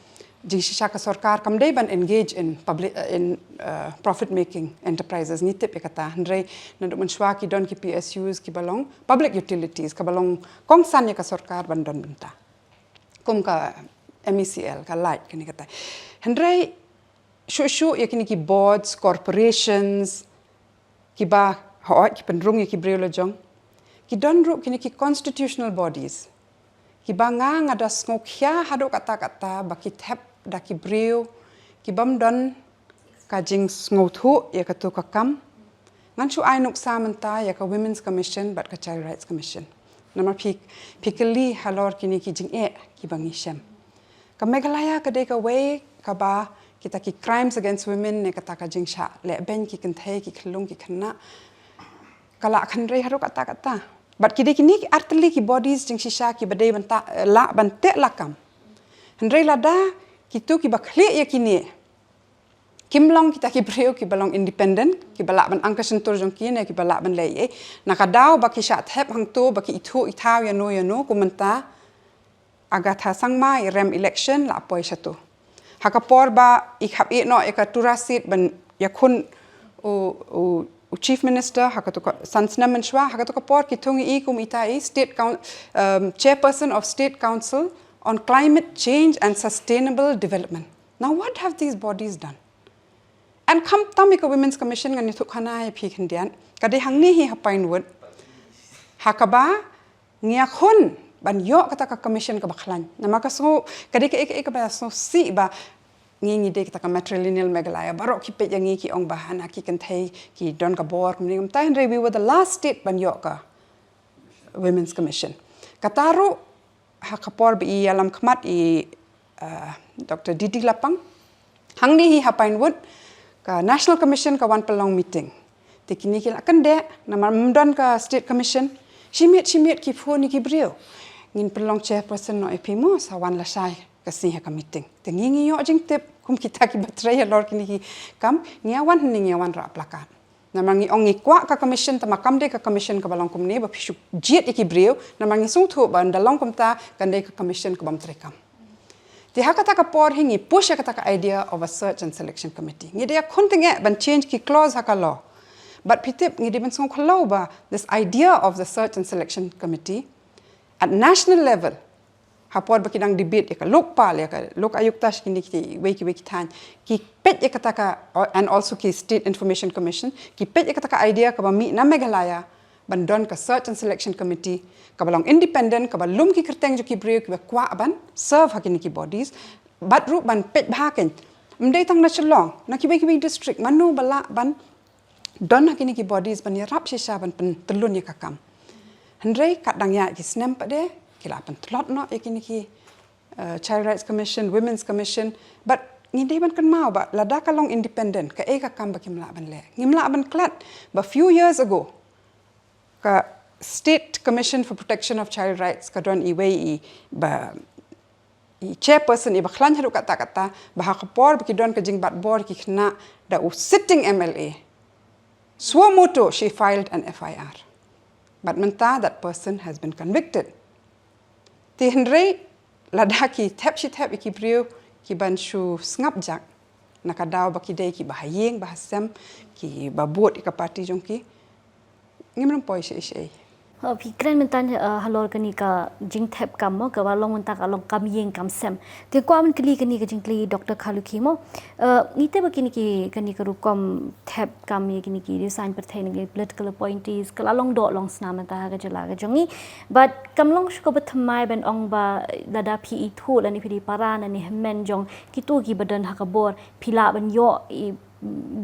jingshisha ka sorkar kam dei ban engage in public, uh, in, uh, profit making enterprises, ngi tip ïa kata. Hynrei naduh mynshuwa ki don ki P S Us kiba long public utilities, kaba long kongsan ïa ka sorkar ban don bynta. Kum ka M E C L, ka light, kane kata. Hynrei shuh shuh ïa kine ki boards, corporations, kiba hooid ki pynrung ïa ki briew la jong. Ki don ruh kine ki constitutional bodies. Kiba nga nga da sngewkhia haduh katta katta ba ki thep da ki briew, ki bym don ka jingsngewthuh ïa katu ka kam. Ngan shu ai nuksa mynta ïa ka Women's Commission bad ka Child Rights Commission. Namar phi, phi kylli halor kine ki jingeh kiba ngi shem. Ka Meghalaya ka dei kawei kaba kita ki crimes against women ne kata ka jingshah lehbeiñ ki kynthei, ki khyllung, ki khynnah, ka la kynrei haduh katta katta. Bad ki dei kine ki artylli ki bodies jingshisha kiba dei bynta, eh, lah ban teh lakam. Hynrei lada kitu kiba khlieh ïa kine kim long kita ki briew kiba long independent, kiba lah ban ang ka shyntur jong ki ne kiba lah ban leh ei. Na ka daw ba ki shah thep hangto ba ki ithuh ithaw ïano ïano, kumta Agatha Sangma i rem election la poi shato. Ha ka por ba i khap ïeh noh ïa ka Tura seat ban ïakhun u, u, u Chief Minister, ha kato ka san snem mynshuwa, ha kato ka por ki thung i kum ita i State Coun-, um, Chairperson of State Council on Climate Change and Sustainable Development. Now what have these bodies done? And khamtam ïa ka Women's Commission, ngan ïathuh khana ïa phi khyndiat. Ka dei hangne hi ha Pinewood, ha kaba ngi ïakhun ban ïoh kata ka commission kaba khlaiñ. Namar ka sngew, ka dei kaei kaei kaba sngewsih ba ngi, ngi dei kata ka matrilineal Meghalaya. Baroh ki peit ïa ngi, ki ong ba hana ki kynthei ki don ka bor kumne kumtai, hynrei we were the last state ban ïoh ka Women's Commission. Kata ruh ha ka por ba i ïalam khmat i, uh, Doctor Didi Lapang, hangne hi ha Pinewood, ka National Commission ka wan pynlong meeting. Te kine ki la kyndeh, namar ym don ka State Commission. Shi miet shi miet ki phone ïa ki briew, ngin pynlong chairperson noh ïa phi mo, sa wan lashai ka sngi ha ka meeting. Te ngi, ngi ïoh jingtip kum kita kiba trei halor kine ki kam, ngi ïa wan hangne, ngi ïa wan rah placard. Namar ngi ong ngi kwah ka commission, tangba kam dei ka commission kaba long kumne ba phi shu jied ïa ki briew, namar ngi sngewthuh ba ynda long kumta kan dei ka commission ka bym treikam. Te ha kata ka por hi ngi push ïa kata ka idea of a search and selection committee. Ngi dei ïakhun tyngeh ban change ki clause ha ka law. But phi tip, ngi dei ban sngew khlaw ba this idea of the search and selection committee at national level, ha por ba ki dang debate ïa ka Lokpal, ïa ka Lok Ayukta, shi kine kiwei kiwei ki thaiñ, ki peit ïa kata ka, and also ki State Information Commission, ki peit ïa kata ka idea kaba mih na Meghalaya ban don ka Search and Selection Committee kaba long independent, kaba lum ki kyrteng jong ki briew kiba kwah ban serve ha kine ki bodies, bad ruh ban peit bha kein. Ym dei tang na Shillong, na kiwei kiwei district, mano ba lah ban don ha kine ki bodies ban ïarap shisha ban pyntyllun ïa ka kam. Hynrei kat dang ïaid ki snem pat de, ki la pyntlot noh ïa kine ki, uh, Child Rights Commission, Women's Commission, but ngi dei ban kynmaw ba lada ka long independent, kaei ka kam ba kim lah ban leh? Ngim lah ban klet ba few years ago ka State Commission for Protection of Child Rights ka don iwei i ba i chairperson iba khlaiñ haduh katta katta, ba ha ka por ba ki don ka jingbat bor ki khynnah da u sitting M L A, suo motu she filed an F I R. But mynta that person has been convicted. Te hynrei lada ki thep shi thep ïa ki briew ki ban shu sngap jak, na ka daw ba ki dei kiba ha ïing ba ha sem, kiba bud ïa ka party jong ki, ngim nym poi shaei shaei. Oh, phi kren mynta, uh, halor kane ka jingthep kam mo, kaba long mynta ka long kam ïing kam sem. Te kwah ban kylli kane ka jingkylli Doctor Kharlukhi mo. Uh, ngi tip ba kine ki, kane ka rukom thep kam ïa kine ki riew saiñ pyrthei ne ki political appointees ka la long doh long snam mynta ha ka jylla ka jong ngi. But kam long shuh kaba thymmai ban ong ba lada phi ithuh lane phi dei para ne hynmen jong kito kiba don ha ka bor, phi lah ban ïoh i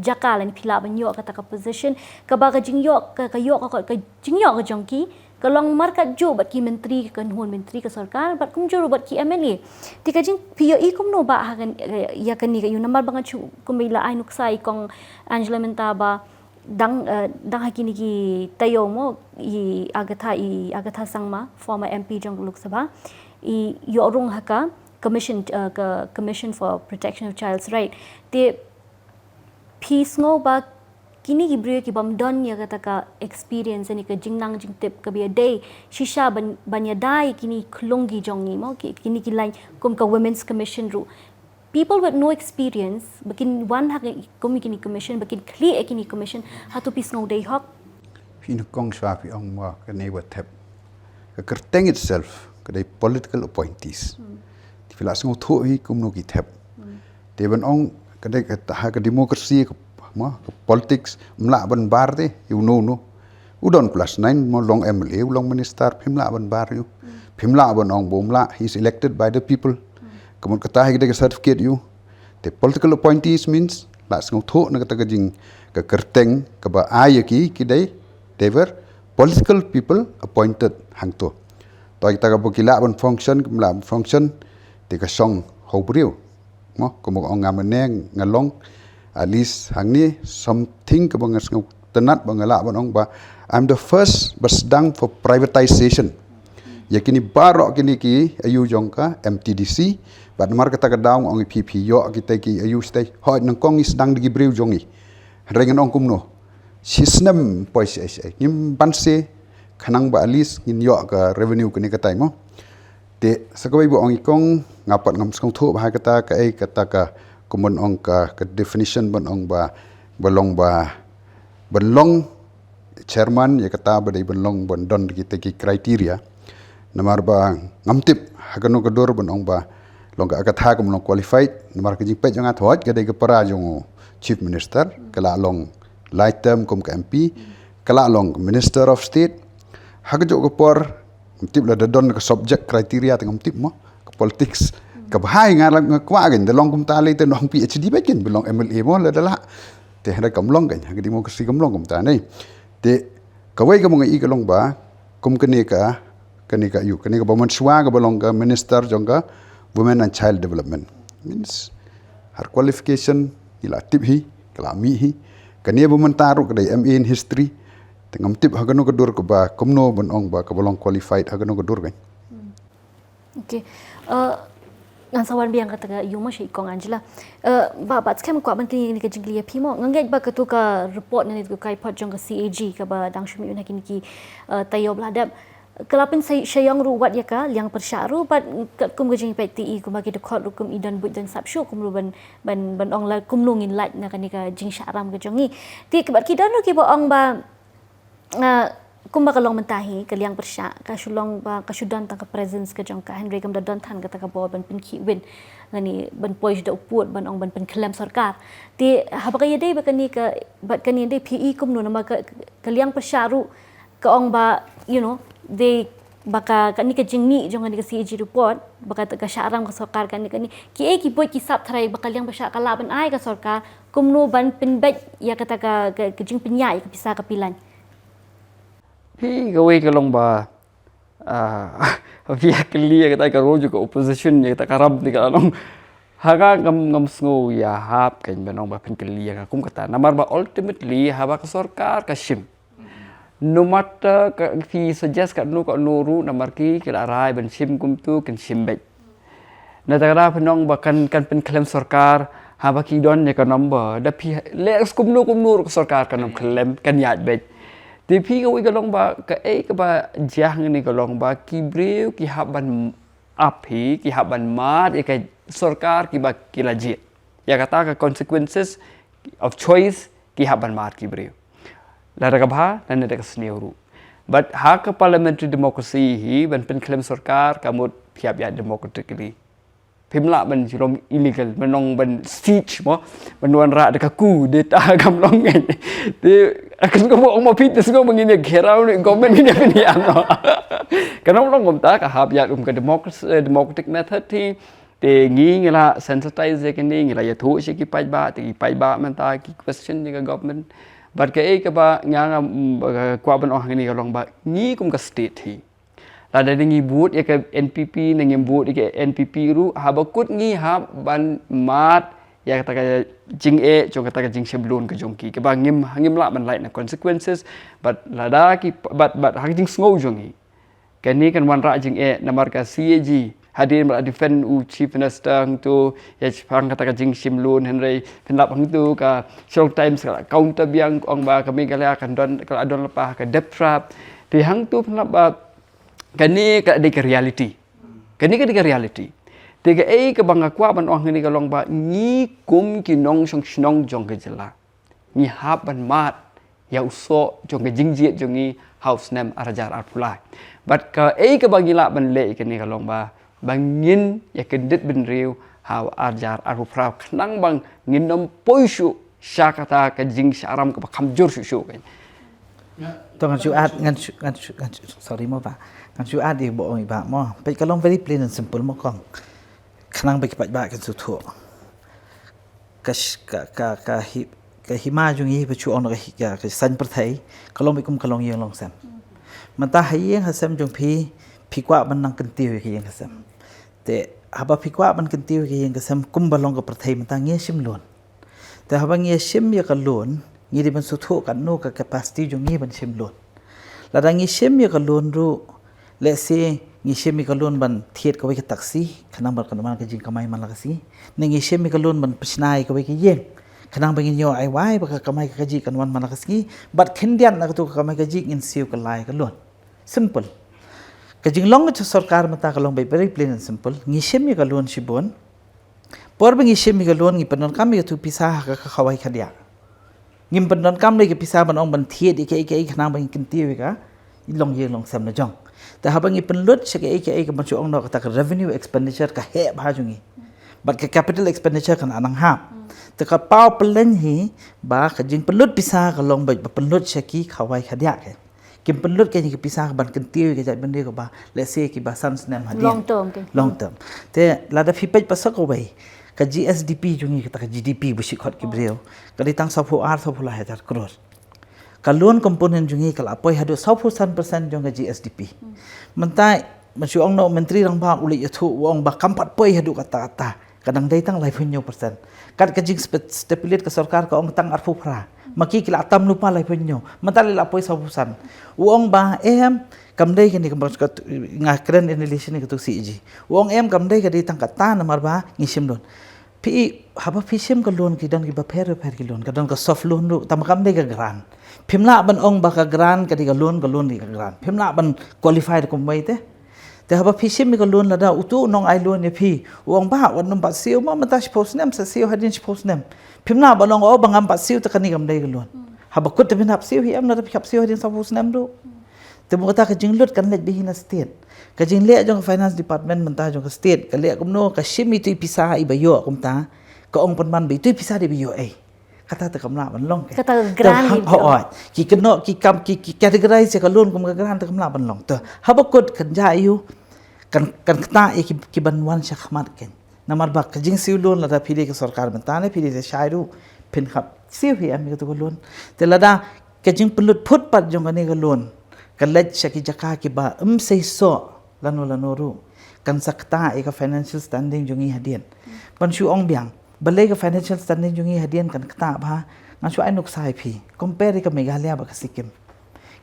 jaka lane phi lah ban ïoh kata ka position, kaba ka jingïoh, ka, ka ïoh, ka, ka jingïoh ka jong ki ka long markatjuh bad ki myntri, ka kynhun myntri ka sorkar, bad kumjuh ruh bad ki M L A. Te ka jing, phi ïohi kumno ba ha kan, ïa kane ka ïa u namar ba nga shu kumba la ai nuksa i Kong Angela mynta ba dang, eh, dang ha kine ki taïew mo, i Agatha, i Agatha Sangma, former M P jong Lok Sabha, i ïoh rung ha ka commission, eh, ka Commission for Protection of Child's Right. Te phi sngew ba kine ki briew ki bym don ïa kata ka experience ne ka jingnang jingtip kaba ïadei shisha ban, ban ïada ïa kine ki khlung ki jong ngi mo, ki, kine ki laiñ kum ka Women's Commission ruh. People with no experience ba kin wan ha ki, kum kine commission, ba kin khlieh ïa kine commission, hato phi sngew dei hok? Phi nyngkong shuwa phi ong mo kane ba thep, ka kyrteng itself ka dei political appointees. Hmm. Te phi la sngewthuh hi kumno ki thep. Hmm. Te ban ong ka dei ka, ha ka democracy ka, mo, ka politics, ym lah ban bar te ïa uno uno. U don class nine mo, long M L A, u long minister, phim lah ban bar ïa u. Hmm. Phim lah ban ong ba um lah, he is elected by the people. Hmm. Ka mut kata hi ka dei ka certificate ïa u. Te political appointees means la sngewthuh na kata ka jing, ka kyrteng kaba ai ïa ki, ki dei, they were political people appointed hangto. To kita kaba ki lah ban function, kim lah ban function, te ka shong ha u briew. Mo, kumba ong nga mynne nga long, at least hangne something kaba nga sngewtynnat ba nga lah ban ong ba I'm the first ba sdang for privatization. Ïa kini baroh kini ki aiu jong ka M T D C, bad namar kata ka daw nga ong ïa phi, phi ïoh kita ki aiu stai, hooid nyngkong ngi sdang da ki briew jong ngi. Hynrei ngan ong kumno, shi snem poi shi ai shi ai, ngim banse, khnang ba at least ngin ïoh ka revenue kane ka time mo. Te sa kawei ba ong i kong, nga pat ngam sngewthuh ba ha kata kaei kata ka, kumno ong ka, ka definition ban ong ba, ba long ba, ban long chairman, ïa kata ba dei ban long ban don kita ki criteria. Namar ba ngam tip ha kano ka dur ban ong ba long ka, kata ka ban long qualified. Namar ka jingpeit jong nga, hooid ka dei ka para jong u Chief Minister, ka la long lai term kum ka M P, ka la long Minister of State. Ha kajuh ka por, ngam tip lada don ka subject criteria te ngam tip mo, ka politics. Ka bha hi, nga la, nga kwah kan da long kumta lei te nong P H D beit kan, ba long M L A mo lada lah. Te hynrei kam long kan, ha ka democracy kam long kumta ne. Te kawei kaba nga i ka long ba, kum kane ka, kane ka aiu, kane kaba mynshuwa kaba long ka Minister jong ka Women and Child Development. Means, her qualification, i la tip hi, ka la mih hi. Kane ba mynta ruh ka dei M A in History. Te ngam tip ha kano ka dur kaba, kumno ban ong ba, kaba long qualified ha kano ka dur kan. Okay. Uh, ngan sa wan biang kata ka aiu mo sha i kong Angela. Uh, ba, ba skhem kwah ban kylli ïa kane ka jingkylli ïa phi mo. Nga ngeit ba katu ka report ne katu ka report jong ka C A G kaba dang shu mih ha kine ki, uh, taïew ba la dep, ka la pynshai, shai ïong ruh wat ïa ka liang pyrshah ruh, bad katkum ka jingpeit te i kumba ki dkhot ruh kum i don buit don sap shuh, kum ruh ban, ban, ban ong la kumno ngin lait na kane ka jingshah ram ka jong ngi. Te bad ki don ruh kiba ong ba, ah, kumba ka long mynta hi, ka liang pyrshah ka shu long ba, ka shu don tang ka presence ka jong ka, hynrei kam da don than kata ka bor ban pynkhih win, lane ban poi shuh da u pud ban ong ban pynkhlem sorkar. Te haba ka ïadei bad kane ka, bad kane dei phi i kumno, namar ka, ka liang pyrshah ruh ka ong ba, you know, dei ba ka, kane ka jingmih jong kane ka C A G report, ba ka, ka shah ram ka sorkar kane, kane, kiei ki buit ki sap tharai ba ka liang pyrshah ka lah ban ai ka sorkar, kumno ban pynbeit ïa kata ka, ka, ka jingpynïaid ïa ka pisa ka pilan. Phi kawei ka long ba, ah, phi ïa kylli ïa kata ka role jong ka opposition, ïa kata ka ram te ka long. Ha nga ngam, ngam sngew ïahap kan ban ong ba phin kylli ïa nga kum kata. Namar ba ultimately haba ka sorkar ka shim, no matter ka, phi suggest katno katno ruh, namar ki, ki la rai ban shim kumto, kin shim beit. Na kata ka daw phin ong ba kan, kan pynkhlem sorkar, haba ki don ïa ka number, da phi leh kumno kumno ruh ka sorkar kan ym khlem, kan ïaid beit. Te phi kawei ka long ba, kaei kaba jia hangne ka long ba, ki briew ki hap ban ap hi, ki hap ban mad ïa ka sorkar kiba ki la jied. Ïa kata ka consequences of choice ki hap ban mad ki briew. Lada ka bha, lane da ka sniew ruh. But ha ka parliamentary democracy hi, ban pynkhlem sorkar, ka mut phi hap ïaid democratically. Phim lah ban jrong illegal, ban ong ban siege mo, ban wanrah da ka coup d'etat kam long ngan. Te, akan ka mo ong mo phi te sngew ba ngin ïa gheraw ne government ngin ïa pynïaid mo. Kan ym long kumta, ka hap ïaid kum ka democracy, eh, democratic method hi. Te ngi ngi la sensitize ïa kine, ngi la ïathuh sha ki paidbah, te ki paidbah mynta ki question ïa ka government. Bad kaei kaba nga nga, mm, ba kwah ban ong hangne ka long ba ngi kum ka state hi, lada ngi vote ïa ka N P P ne ngim vote ïa ka N P P ruh, haba kut ngi hap ban mad ïa kata ka jingeh jong kata ka jingshim loan ka jong ki, kaba ngim, ngim lah ban lait na consequences. Bad lada ki, bad, bad ha ka jingsngew jong ngi, kane kan wanrah jingeh, namar ka C A G, hadien ba la defend u Chief Minister hangto, ïa shaphang kata ka jingshim loan, hynrei phin lap hangto ka Shillong Times ka la counter biang, ka ong ba ka Meghalaya kan don, ka la don lypa ha ka debt trap. Te hangto phin lap ba kane ka dei ka reality. Kane ka dei ka reality. Te kaei kaba nga kwah ban ong hangne ka long ba ngi kum ki nongshong shnong jong ka jylla, ngi hap ban mad ïa u soh jong ka jingjied jong ngi ha u snem ar hajar arphew lai. Bad kaei kaba ngi lah ban leh ïa kane ka long ba, ba ngin ïa kyndit bynriew ha u ar hajar arphew phra, khnang ba ngin ym poi shuh sha kata ka jingshah ram kaba kham jur shuh shuh kan. To ngan shu add, ngan shu, ngan shu, ngan shu, sorry mo bah. Ngan shu add ïa ba ong i bah mo. Peit ka long very plain and simple mo kong. Khnang ba ki paidbah kin sngewthuh. Ka sh-, ka, ka, ka hi-, ka hima jong ngi ba shu ong ka hi-, ka, ka saiñ pyrthei, ka long beit kum ka longïing longsem. Mynta ha ïing ha sem jong phi, phi kwah ban nang kyntiew ïa ka ïing ka sem. Te haba phi kwah ban kyntiew ïa ka ïing ka sem kumba long ka pyrthei, mynta ngi shim loan. Te haba ngi shim ïa ka loan, ngi dei ban sngewthuh katno ka capacity jong ngi ban shim loan. Lada ngi shim ïa ka loan ruh, let's say, Ngi shim ïa ka loan ban thied kawei ka taxi, khnang ba kan wan ka jingkamai man la ka sngi. Ne ngi shim ïa ka loan ban pynshna ïa kawei ka ïing, khnang ba ngin ïoh ai wai ba ka kamai ka kajih kan wan man la ka sngi. Bad khyndiat na katu ka kamai kajih ngin siew kylla ïa ka loan. Simple. Ka jinglong ka sorkar mynta ka long very plain and simple. Ngi shim ïa ka loan shibun. Por ba ngi shim ïa ka loan ngi pyndonkam ïa katu pisa ha ka khawai khadiah. Ngim pyndonkam lei ka pisa ban ong ban thied ïa kaei kaei khnang ba ngin kyntiew ïa ka long ïing long sem la jong. Te haba ngi pynlut sha kaei kaei ka ban shu ong noh kata ka revenue expenditure ka heh bha jong ngi. Bad ka capital expenditure kan nang hap. Te ka paw pynlong hi ba ka jingpynlut pisa ka long ba pynlut sha ki khawai khadiah ka. Kim pynlut ka ïa ka pisa ka ban kyntiew ïa ka jaitbynriew kaba, let's say, kiba san snem hadien. Long term, okay. Long term. Te lada phi peit pat sa kawei, ka G S D P jong ngi kata ka G D P ba shu khot ki briew, ka dei tang sawphew ar, sawphew lai hajar klur. Ka loan component jong ngi ka la poi haduh sawphew san percent jong ka G S D P. Mynta, ma shu ong noh Myntri Rangbah u leit ïathuh u ong ba kam pat poi haduh kata kata. Ka dang dei tang laiphew hynñiew percent. Kat ka jing spe-, stipulate ka sorkar ka ong tang arphew phra. Ma ki ki la tam lypa laiphew hynñiew. Mynta la poi sawphew san. U ong ba em kam dei kane ka, nga kren in relation ïa katu C A G. U ong em kam dei ka dei tang kata namar ba ngi shim loan. Phi, haba phi shim ka loan ki don kiba pher pher ki loan. Ka don ka soft loan ruh, tang ba kam dei ka grant. Phim lah ban ong ba ka grant ka dei ka loan, ka loan dei ka grant. Phim lah ban qualify da kumwei te. Te haba phi shim ïa ka loan lada utu u nong ai loan ïa phi, u ong ba wat nym pat siew, ma mynta shiphew snem, sa siew hadien shiphew snem. Phim lah ban ong o ba ngam pat siew te kane kam dei ka loan. Haba kut te phin hap siew hi em lada phi hap siew hadien sawphew snem ruh. Te mo kata ka jinglut kan leit beit hi na state. Ka jingleh jong ka finance department mynta jong ka state ka leh kumno, ka shim ïa itu i pisa iba ïoh kumta, ka ong pynban ba itu i pisa dei ba ïoh ei. Kata te kam lah ban long ke. Kata ka grant. Te hooid. Ki kynnoh, ki kam, ki, ki categorize ïa ka loan kum ka grant te kam lah ban long. Te haba kut kan jia ïa u, kan, kan ktah ïa ki, ki ban wan shakhmat kein. Namar ba ka jingsiew loan lada phi dei ka sorkar mynta ne phi dei lashai ruh, phin hap siew hi em ïa katu ka loan. Te lada ka jingpynlut phut pat jong kane ka loan ka leit sha ki jaka kiba ym seisoh lano lano ruh, kan sa ktah ïa ka financial standing jong ngi hadien. Ban shu ong biang, balei ka financial standing jong ngi hadien kan ktah bha? Ngan shu ai nuksa ïa phi. Compare ïa ka Meghalaya bad ka Sikkim.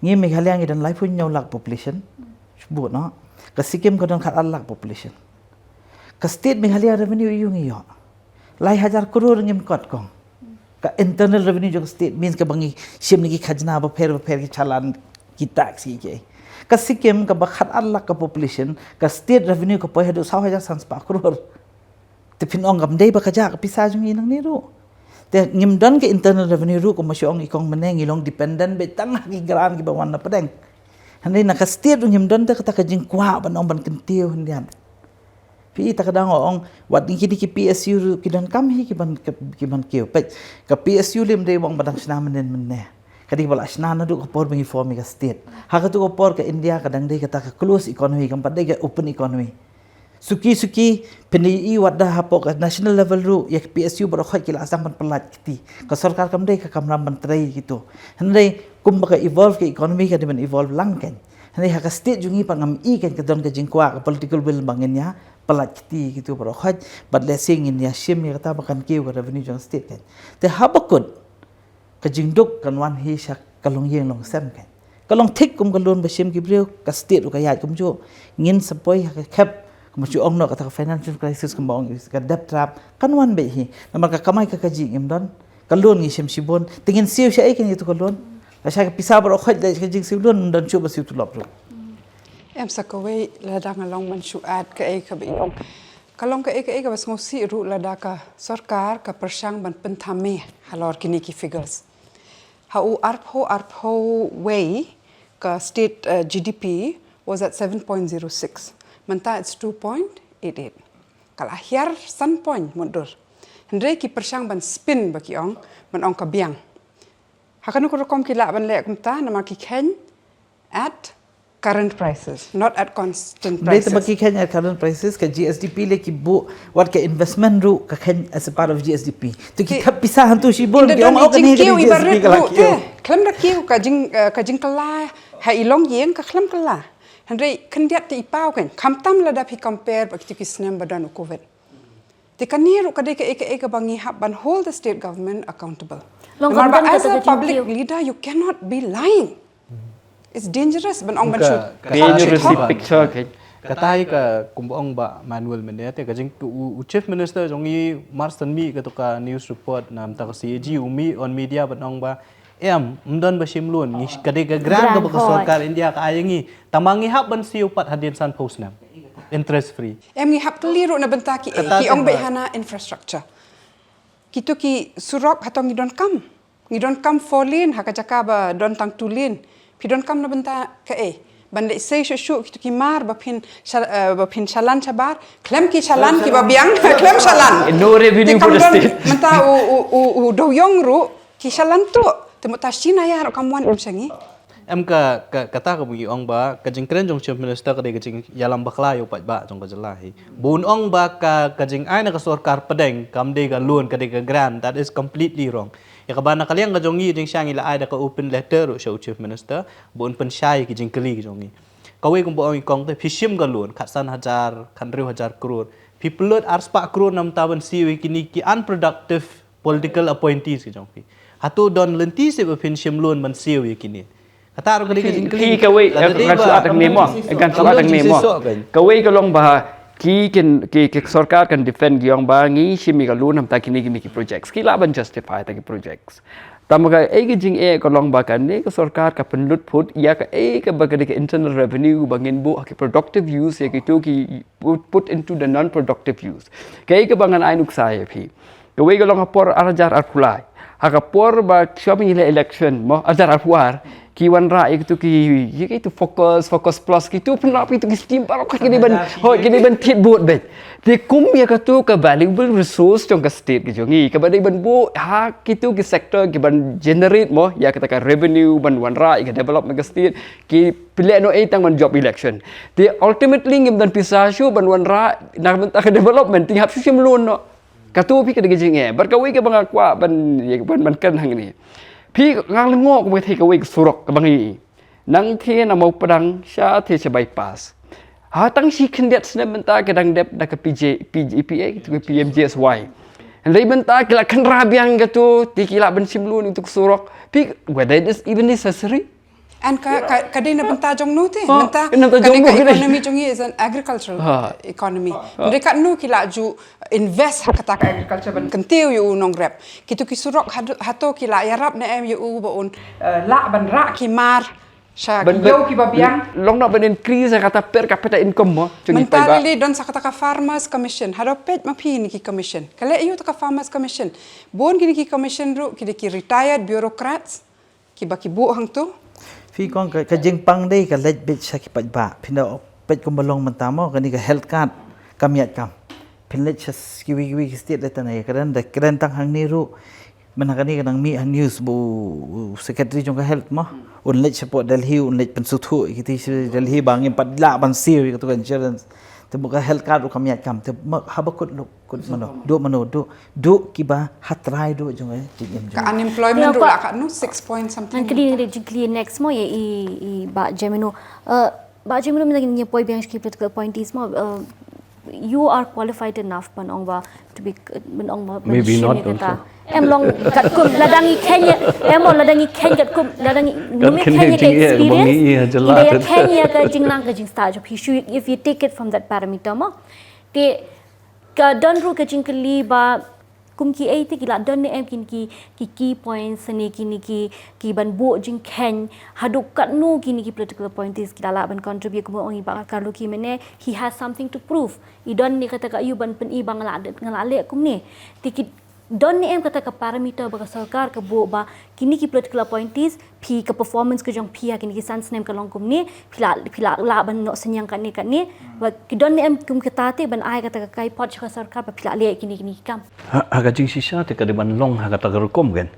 Ngi Meghalaya ngi don laiphew hynñiew lak population. Shu bud noh. Ka Sikkim ka don khatar lak population. Ka state Meghalaya revenue aiu ngi ïoh? Lai hajar klur ngim kot kong. Ka internal revenue jong ka state means kaba ngi shim na ki khajna bapher bapher, ki challan, ki tax, ki, ki. Ka Sikkim kaba khatar lak ka population, ka state revenue ka poi haduh saw hajar san spah klur. Te phin ong kam dei ba kajia ka pisa jong ngi nangne ruh. Te ngim don ka internal revenue ruh, kumba shu ong i kong mynne, ngi long dependent beit tang ha ki grant kiba wan na pdeng. Hynrei na ka state ruh ngim don te kata ka jingkwah ban ong ban kyntiew hynrei. Phi i, ta ka dang ong, wat ngi kine ki P S U ruh ki donkam hi ki ban, ki ban kiew. Peit, ka P S U lym dei ba ong ba dang shna mynnin mynne. Ka dei ba la shna naduh ka por ba ngi form ïa ka state. Ha katu ka por ka India ka dang dei kata ka closed economy, kam pat dei ka open economy. Suki suki, phin ïohi wat da hapoh ka national level ruh, ïa ka P S U baroh khoit ki la sdang ban pyllait kti. Ka sorkar kam dei ka kamram ban trei kito. Hynrei kumba ka evolve ka economy ka dei ban evolve lang kein. Hynrei ha ka state jong ngi pat ngam i kein ka don ka jingkwah, ka political will ba ngin ïa pyllait kti kito baroh khoit, bad lehse ngin ïa shim ïa kata ba kan kiew ka revenue jong ka state kein. Te haba kut, ka jingduk kan wan hi sha ka longïing longsem kein. Ka long thik kum ka loan ba shim ki briew, ka state ruh ka ïaid kumjuh. Ngin sa poi ha ka khep, kumba shu ong noh kata ka financial crisis, kumba ong ka debt trap, kan wan beit hi. Namar ka kamai ka kajih ngim don. Ka loan ngi shim shibun. Te ngin siew shaei kein ïa katu ka loan? Lashai ka pisa baroh khoit leh ka jingsiew loan, ym don shuh ba siew tulop ruh. Em sa kawei, lada nga long ban shu add kaei kaba i ong. Ka long kaei kaei kaba sngewsih ruh lada ka sorkar ka pyrshang ban pynthame halor kine ki figures. Ha u arphew, arphew wei ka state, uh, G D P was at seven point zero six. Mynta it's two point eight eight. Ka la hiar san point mutdur. Hynrei ki pyrshang ban spin ba ki ong, ban ong ka biang. Ha kano ka rukom ki lah ban leh kumta, namar ki kheiñ at current prices, not at constant prices. Dei tang ba ki kheiñ at current prices, ka G S D P lei ki buh, wat ka investment ruh ka kheiñ as a part of G S D P. To ki thep pisa hangtu shibun, ki ong, oh, kane ka G S D P ka la kiew. Khlem da kiew, ka jing, eh, ka jingkylla ha i longïing ka khlem kylla. Hynrei khyndiat te i paw kein, khamtam lada phi compare bad kito ki snem ba don u covid. Te kane ruh ka dei kaei kaei kaba ngi hap ban hold the state government accountable. Namar ba as a public leader you cannot be lying. It's dangerous ban ong ban shu. Dangerous picture kein. Kata hi ka kumba ong Bah Manuel mynne te ka jing u, u Chief Minister jong ngi Marston mih kato ka news report namar ka C A G u mih on media ban ong ba em, ym don ba shim loan, ngi ka dei ka grant kaba ka sorkar India ka ai ngi. Tang ba ngi hap ban siew pat hadien san phew snem. Interest free. Em ngi hap kylli ruh na bynta ki, eh, ki ong ba hana infrastructure. Kito ki surok hato ngi don kam. Ngi don kam four lane ha ka jaka ba don tang two lane. Phi don kam na bynta ka, eh, ban leh sei shuh shuh kito ki mar ba phin sha-, eh, ba phin shalan shabar. Khlem ki shalan kiba biang, khlem shalan. No revenue for the state. Mynta u, u, u, u Doyong ruh ki shalan tu. Te mynta shi na ïa ruh kam wan em sha ngi. Em ka, ka, kata kaba ngi ong ba ka jingkren jong Chief Minister ka dei ka jingïalam bakla ïa u paidbah jong ka jylla hi. Bun ong ba ka, ka jingai na ka sorkar pdeng kam dei ka loan, ka dei ka grant, that is completely wrong. Ïa kaba na ka liang ka jong ngi jingshang ngi la ai da ka open letter ruh sha u Chief Minister ba un pynshai ki jingkylli ki jong ngi. Kawei kumba ong i kong te phi shim ka loan khatsan hajar, khathynriew hajar klur. Phi pynlut arspah klur namar ban siew ïa kine ki unproductive political appointees ki jong phi. Hato don lynti seh ba phin shim loan ban siew ïa kine. Kata ruh ka dei ka jingkylli. Phi kawei, eh, kan shu at hangne mo, kan shu at hangne mo. Kawei ka long ba ki kin, ki, ki sorkar kan defend ki ong ba ngi shim ïa ka loan namar kine, kine ki projects. Ki lah ban justify ta ki projects. Tang ba ka, eh, ka jingeh ka long ba kane ka sorkar ka pynlut phut ïa ka, eh, kaba ka dei ka internal revenue ba ngin buh ha ki productive use ïa kito ki put, put into the non-productive use. Kaei kaba ngan ai nuksa ïa phi. Kawei ka long ha por ar hajar arphew lai. Ha ka por ba shuwa ba ngi leh election mo, ar hajar arphew ar, ki wanrah ïa kito ki, ïa kito FOCUS, FOCUS Plus, kito pynrah ïa kito ki scheme baroh ki dei ban, hooid, ki dei ban thied vote beit. Te kum ïa kato ka valuable resource jong ka state ka jong ngi, kaba dei ban buh ha kito ki sector ki ban generate mo ïa kata ka revenue ban wanrah ïa ka development ka state, ki pynleh noh ei tang ban jop election. Te ultimately ngim don pisa shuh ban wanrah na ka bynta ka development, te ngi hap shu shim loan noh. Kato phi ka dei ka jingeh. Bad kawei kaba nga kwah ban, ban, ban kren hangne. Phi nga lyngngoh kumba thei kawei ka surok kaba ngi. Nangthie na Mawpdang shatei sha bypass. Ha tang shi khyndiat snem mynta ka dang dep da ka P J, P J P A, ka P M G S Y. Hynrei mynta ki la kynrad biang kato, te ki lah ban shim loan ïa kato ka surok. Phi, whether it is even necessary. And ka, ka, ka dei na bynta jong no te. Mynta ka dei ka economy jong ngi is an agricultural economy. Hynrei katno ki la ju invest ha kata ka agriculture ban kyntiew ïa u nongrep. Kito ki surok hato, hato ki la ïarap ne em ïa u ba un, eh, lah ban rah ki mar sha ki ïew kiba biang. Long noh ban increase kata per capita income mo jong ngi. Mynta lei don sa kata ka Farmers Commission. Hato peit ma phi kine ki commission. Ka leh ïa u ta ka Farmers Commission. Bun kine ki commission ruh ki dei ki retired bureaucrats. Kiba ki buh hangto. Phi kong ka, ka jingpang dei ka leit beit sha ki paidbah. Phin da peit kumba long mynta mo kane ka health card kam ïaid kam. Phin leit sha kiwei kiwei ki state da tang ïa kren da kren tang hangne ruh. Mynta kane ka dang mih ha news ba u secretary jong ka health mo. Un leit shapoh Delhi, un leit pynsngewthuh ïa kiti sha Delhi ba ngim pat lah ban siew ïa kato ka insurance. Te ba ka health card ruh kam ïaid kam. Te haba kut luk Kut mano, duh mano, duh, duh kiba ha trai duh jong eh, jingim jong. Ka unemployment ruh la katno, six point something. Ngan kylli, ngan kylli next mo ïa i, i Bah Jemino. Eh, Bah Jemino, mynta ngin ïa poi biang sha ki political appointees mo. Eh, you are qualified enough ban ong ba, to be, ban ong ba, ban shim ïa kata. Em long katkum lada ngi kheiñ ïa, em long lada ngi kheiñ katkum lada ngi, ngi kheiñ ïa ka experience, ngi da kheiñ ïa ka jinglang ka jingstad jong phi, if you take it from that parameter mo. Te ka don ruh ka jingkylli ba kum kiei te ki la don ne em kine ki, ki key points ne kine ki, ki ban buh jingkheiñ haduh katno kine ki political appointees ki la lah ban contribute, kumba ong i Bah Karluki mynne, he has something to prove. I don ne kata ka aïu ban pyni ba nga la, nga la leh kumne. Te ki don ne em kata ka parameter ba ka sorkar ka buh ba kine ki political appointees phi ka performance ka jong phi ha kine ki san snem ka long kumne, phi la, phi la lah ban noh synñiang kane kane. Ba ki don ne em kum kata te ban ai kata ka kaipot sha ka sorkar ba phi la leh kine kine ki kam. Ha, ha ka jingshisha te ka dei ban long ha kata ka rukom kan.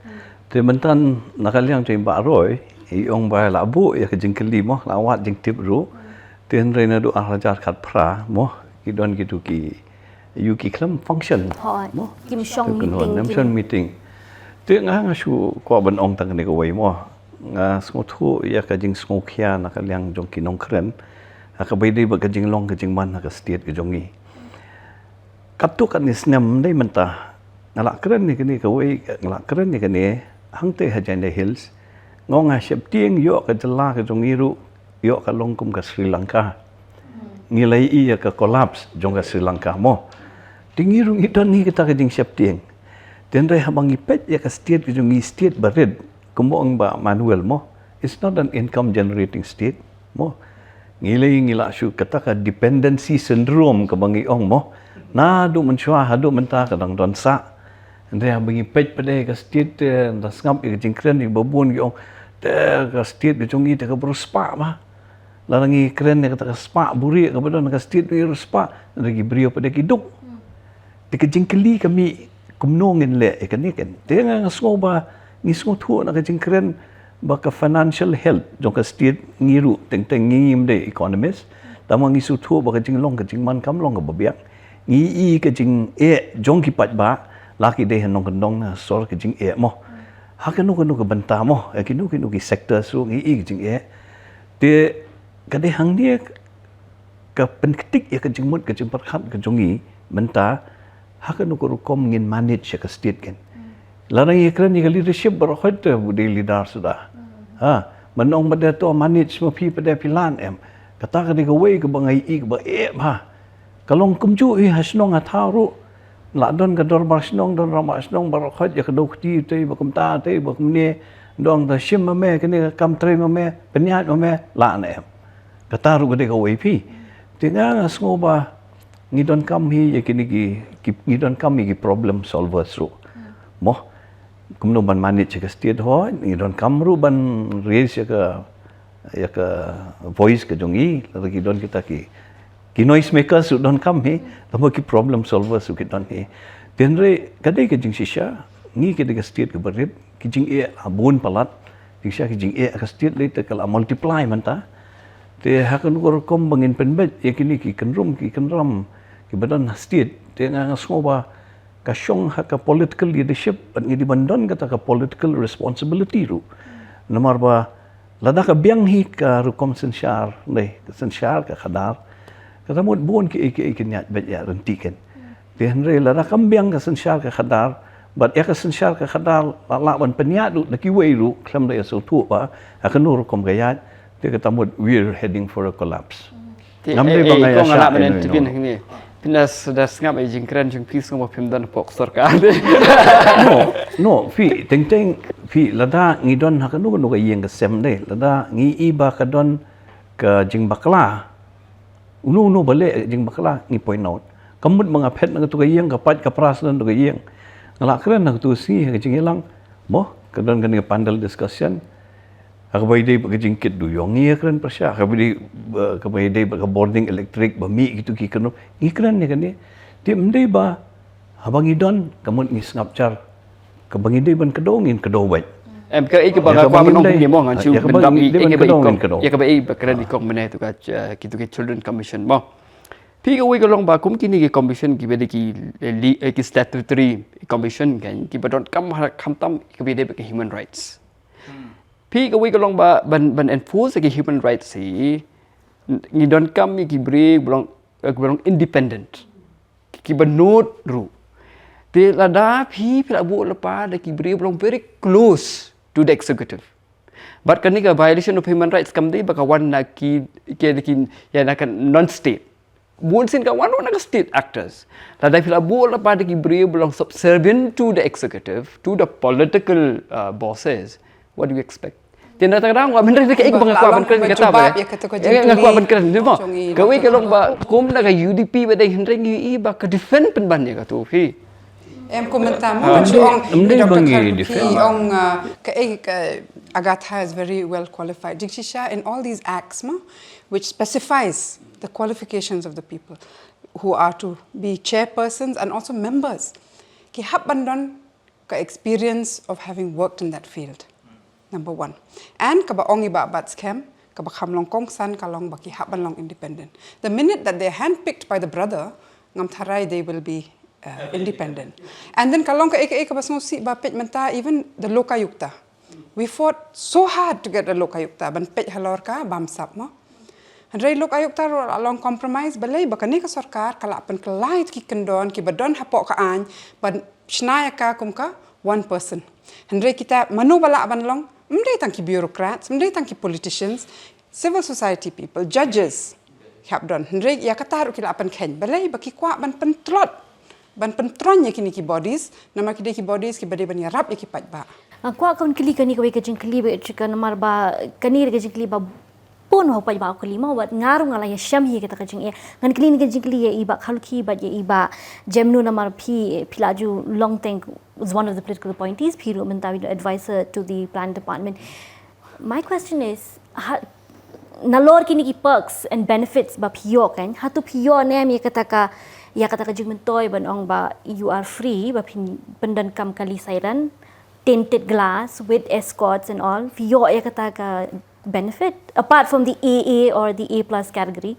Te mynta na ka liang jong i Bah Roy i ong ba la buh ïa ka jingkylli mo, la wad jingtip ruh. Te hynrei naduh ar hajar khatphra mo, ki don kito ki ïa ki khlem function. Hooid. Mo? Kim shong meeting, kim shong meeting. Te nga, nga shu kwah ban ong tang kane kawei mo. Nga sngewthuh ïa ka jingsngewkhia na ka liang jong ki nongkren. Ha kaba ïadei bad ka jinglong ka jingman ha ka state ka jong ngi. Katto katne snem dei mynta. Nga la kren ïa kane kawei, nga la kren ïa kane hangtei ha Jaintia Hills. Nga ong ha sheptieng ïoh ka jylla ka jong ngi ruh ïoh ka long kum ka Sri Lanka. Ngi la ïohi ïa ka collapse jong ka Sri Lanka mo. Te ngi ruh ngi don hi kata ka jingsheptieng. Te hynrei haba ngi peit ïa ka state ka jong ngi, state barit, kumba ong Bah Manuel mo, it's not an income generating state mo. Ngi la ïohi, ngi la shu kata ka dependency syndrome kaba ngi ong mo. Naduh mynshuwa haduh mynta ka dang don sah. Hynrei haba ngi peit pat ïa ka state, te da sngap ïa ka jingkren ïa kiba bun ki ong, te ka state ka jong ngi te kaba riewspah bha. Lada ngi kren ïa kata ka spah buhrieh kaba don ha ka state, ngi riewspah, hynrei ki briew pat ki duk. Te ka jingkylli ka mih, kumno ngin leh ïa kane kan. Te nga, nga sngew ba ngi sngewthuh na ka jingkren ba ka financial health jong ka state, ngi ruh teng teng ngi ngim dei economist, tangba ngi sngewthuh ba ka jinglong ka jingman kam long kaba biang. Ngi ïohi ka jingeh jong ki paidbah, la ki dei ha nongkyndong ne ha sor, ka jingeh mo. Ha kano kano ka bynta mo, ha kino kino ki sectors ruh ngi ïohi ka jingeh. Te ka dei hangne ka pynktik ïa ka jingmut ka jingpyrkhat ka jong ngi mynta, ha kano ka rukom ngin manage ïa ka state kan. Lada ngi kren ïa ka leadership baroh khoit te u dei leader suda. Ha, mynta ong ba dei to manage ma phi pat phi lah em. Kata ka dei kawei kaba ngi ïohi kaba eh bha. Ka long kumjuh hi ha shnong ha thaw ruh. La don ka dorbar shnong, don rangbah shnong baroh khoit, ïa ka dei kti te ba kumta te ba kumne, don ta shim ma me, kane ka kam trei ma me, pynïaid ma me, lah ne em. Kata ruh ka dei kawei phi. Te nga, nga sngew ba ngi donkam hi ïa kine ki, ki, ngi donkam hi ki problem solvers ruh. Mo, kumno ban manage ïa ka state, hooid ngi donkam ruh ban raise ïa ka, ïa ka voice ka jong ngi, lada ki don kita ki, ki noise makers ruh donkam hi, tangba ki problem solvers ruh ki don hi. Te hynrei ka dei ka jingshisha, ngi ka dei ka state kaba rit, ki jingeh la bun palat, jingshisha ki jingeh ka state lei te ka la multiply mynta. Te ha kano ka rukom ba ngin pynbeit ïa kine ki kynrum ki kynram kiba don ha state, te nga, nga sngew ba ka shong ha ka political leadership, bad ngi dei ban don kata ka political responsibility ruh. Namar ba lada ka biang hi ka rukom synshar, ne, ka synshar ka khadar, kata mut bun kiei kiei kin ïaid beit ïaid ryntih kan. Te hynrei lada kam biang ka synshar ka khadar, bad ïa ka synshar ka khadar la lah ban pynïaid ruh da kiwei ruh, khlem da ïa sngewthuh ba ha kano rukom ka ïaid, te kata mut we're heading for a collapse. Te, ngam dei ba nga ïa shah ïa no. Phi na da sngap ïa jingkren jong phi, sngewbha phim don pok sorkar. No, no, phi, teng teng, phi, lada ngi don ha kano kano ka ïing ka sem de, lada ngi i ba ka don ka jingbakla, uno uno ba leh jingbakla ngi point out. Ka mut ba nga phet na katu ka ïing, ka pait ka pras na katu ka ïing. Nga la kren na katu ka sngi ha ka jingïalang, mo, ka don kane ka panel discussion. Ha kaba ïadei bad ka jingkit duyong ngi ïakren pyrshah. Ha kaba ïadei, eh, kaba ïadei bad ka bording electric ba mih kitu ki kynrum, ngi kren ïa kane. Te ym dei ba haba ngi don ka mut ngi sngap jar. Kaba ngi dei ban kdew ngin kdew beit. Em, kaei kaba nga kwah ban ong kumne mo, ngan shu pyndap ïa kaba i kong, ïa kaba i ba kren i kong mynne tu ka, eh, kitu ki Children Commission mo. Phi, kawei ka long ba kum kine ki commission kiba dei ki, eh, li-, eh, ki statutory commission kan, kiba donkam ha, khamtam kaba ïadei bad ki human rights. Phi, kawei ka long ba ban, ban enforce ki human rights hi, ngi donkam ïa ki briew ba long, eh, ba long independent, kiba nud ruh. Te lada phi, phi la buh lypa da ki briew ba long very close to the executive, bad kane ka violation of human rights kam dei ba ka wan na ki, ki, ki, ïa na ka non-state. Bun sien ka wan na ka state actors. Lada phi la buh lypa da ki briew ba long subservient to the executive, to the political, uh, bosses, what do you expect? Te na ta ka dang, wa, mynta ka, eh, ba nga kwah ban kren kata ba, eh, nga kwah ban kren, mo. Kawei ka long ba kum na ka U D P ba dei, hynrei ngi i ba ka defend pynban ïa katu phi. Em, kum mynta mo, ym dei, ym dei ba ngi defend. Ong, uh, ka, eh, ka, Agatha is very well qualified. Jingshisha in all these acts mo, which specifies the qualifications of the people who are to be chairpersons and also members, ki hap ban don ka experience of having worked in that field. Number one. And kaba ong i Bah Batskhem, kaba kham long kongsan ka long ba ki hap ban long independent. The minute that they're handpicked by the brother, ngam tharai they will be, uh, independent. And then ka long kaei kaei kaba sngewsih ba peit mynta, even the Lokayukta. We fought so hard to get the Lokayukta, ban peit halor ka bamsap mo. Hynrei Lokayukta ruh la long compromise, balei, ba kane ka sorkar ka la pynkylla ïa ki kyndon kiba don hapoh ka aiñ, ban shna ïa ka kum ka one person. Hynrei kita mano ba lah ban long, ym dei tang ki bureaucrats, ym dei tang ki politicians, civil society people, judges. Ki hap don. Hynrei ïa kata ruh ki la pynkheiñ. Balei ba ki kwah ban pyntlot, ban pyntroiñ ïa kine ki bodies, namar ki dei ki bodies kiba dei ban ïarap ïa ki paidbah. Nga kwah ka ban kylli kane kawei ka jingkylli ba ïa ka namar ba kane ka jingkylli ba pun ha u paidbah u kylli mo, bad nga ruh nga la ïa shem hi kata ka jingeh. Ngan kylli ne ka jingkylli ïa i Bah Kharlukhi bad ïa i Bah Jemnu namar phi, phi la ju long teng as one of the political appointees, phi ruh mynta phi advisor to the planning department. My question is, ha, nalor kine ki perks and benefits ba phi ïoh kan, hato phi ïoh ne em ïa kata ka, ïa kata ka jingmyntoi ban ong ba you are free, ba phin pyndonkam kali siren, tinted glass with escorts and all, phi ïoh ïa kata ka benefit apart from the A A or the A plus category?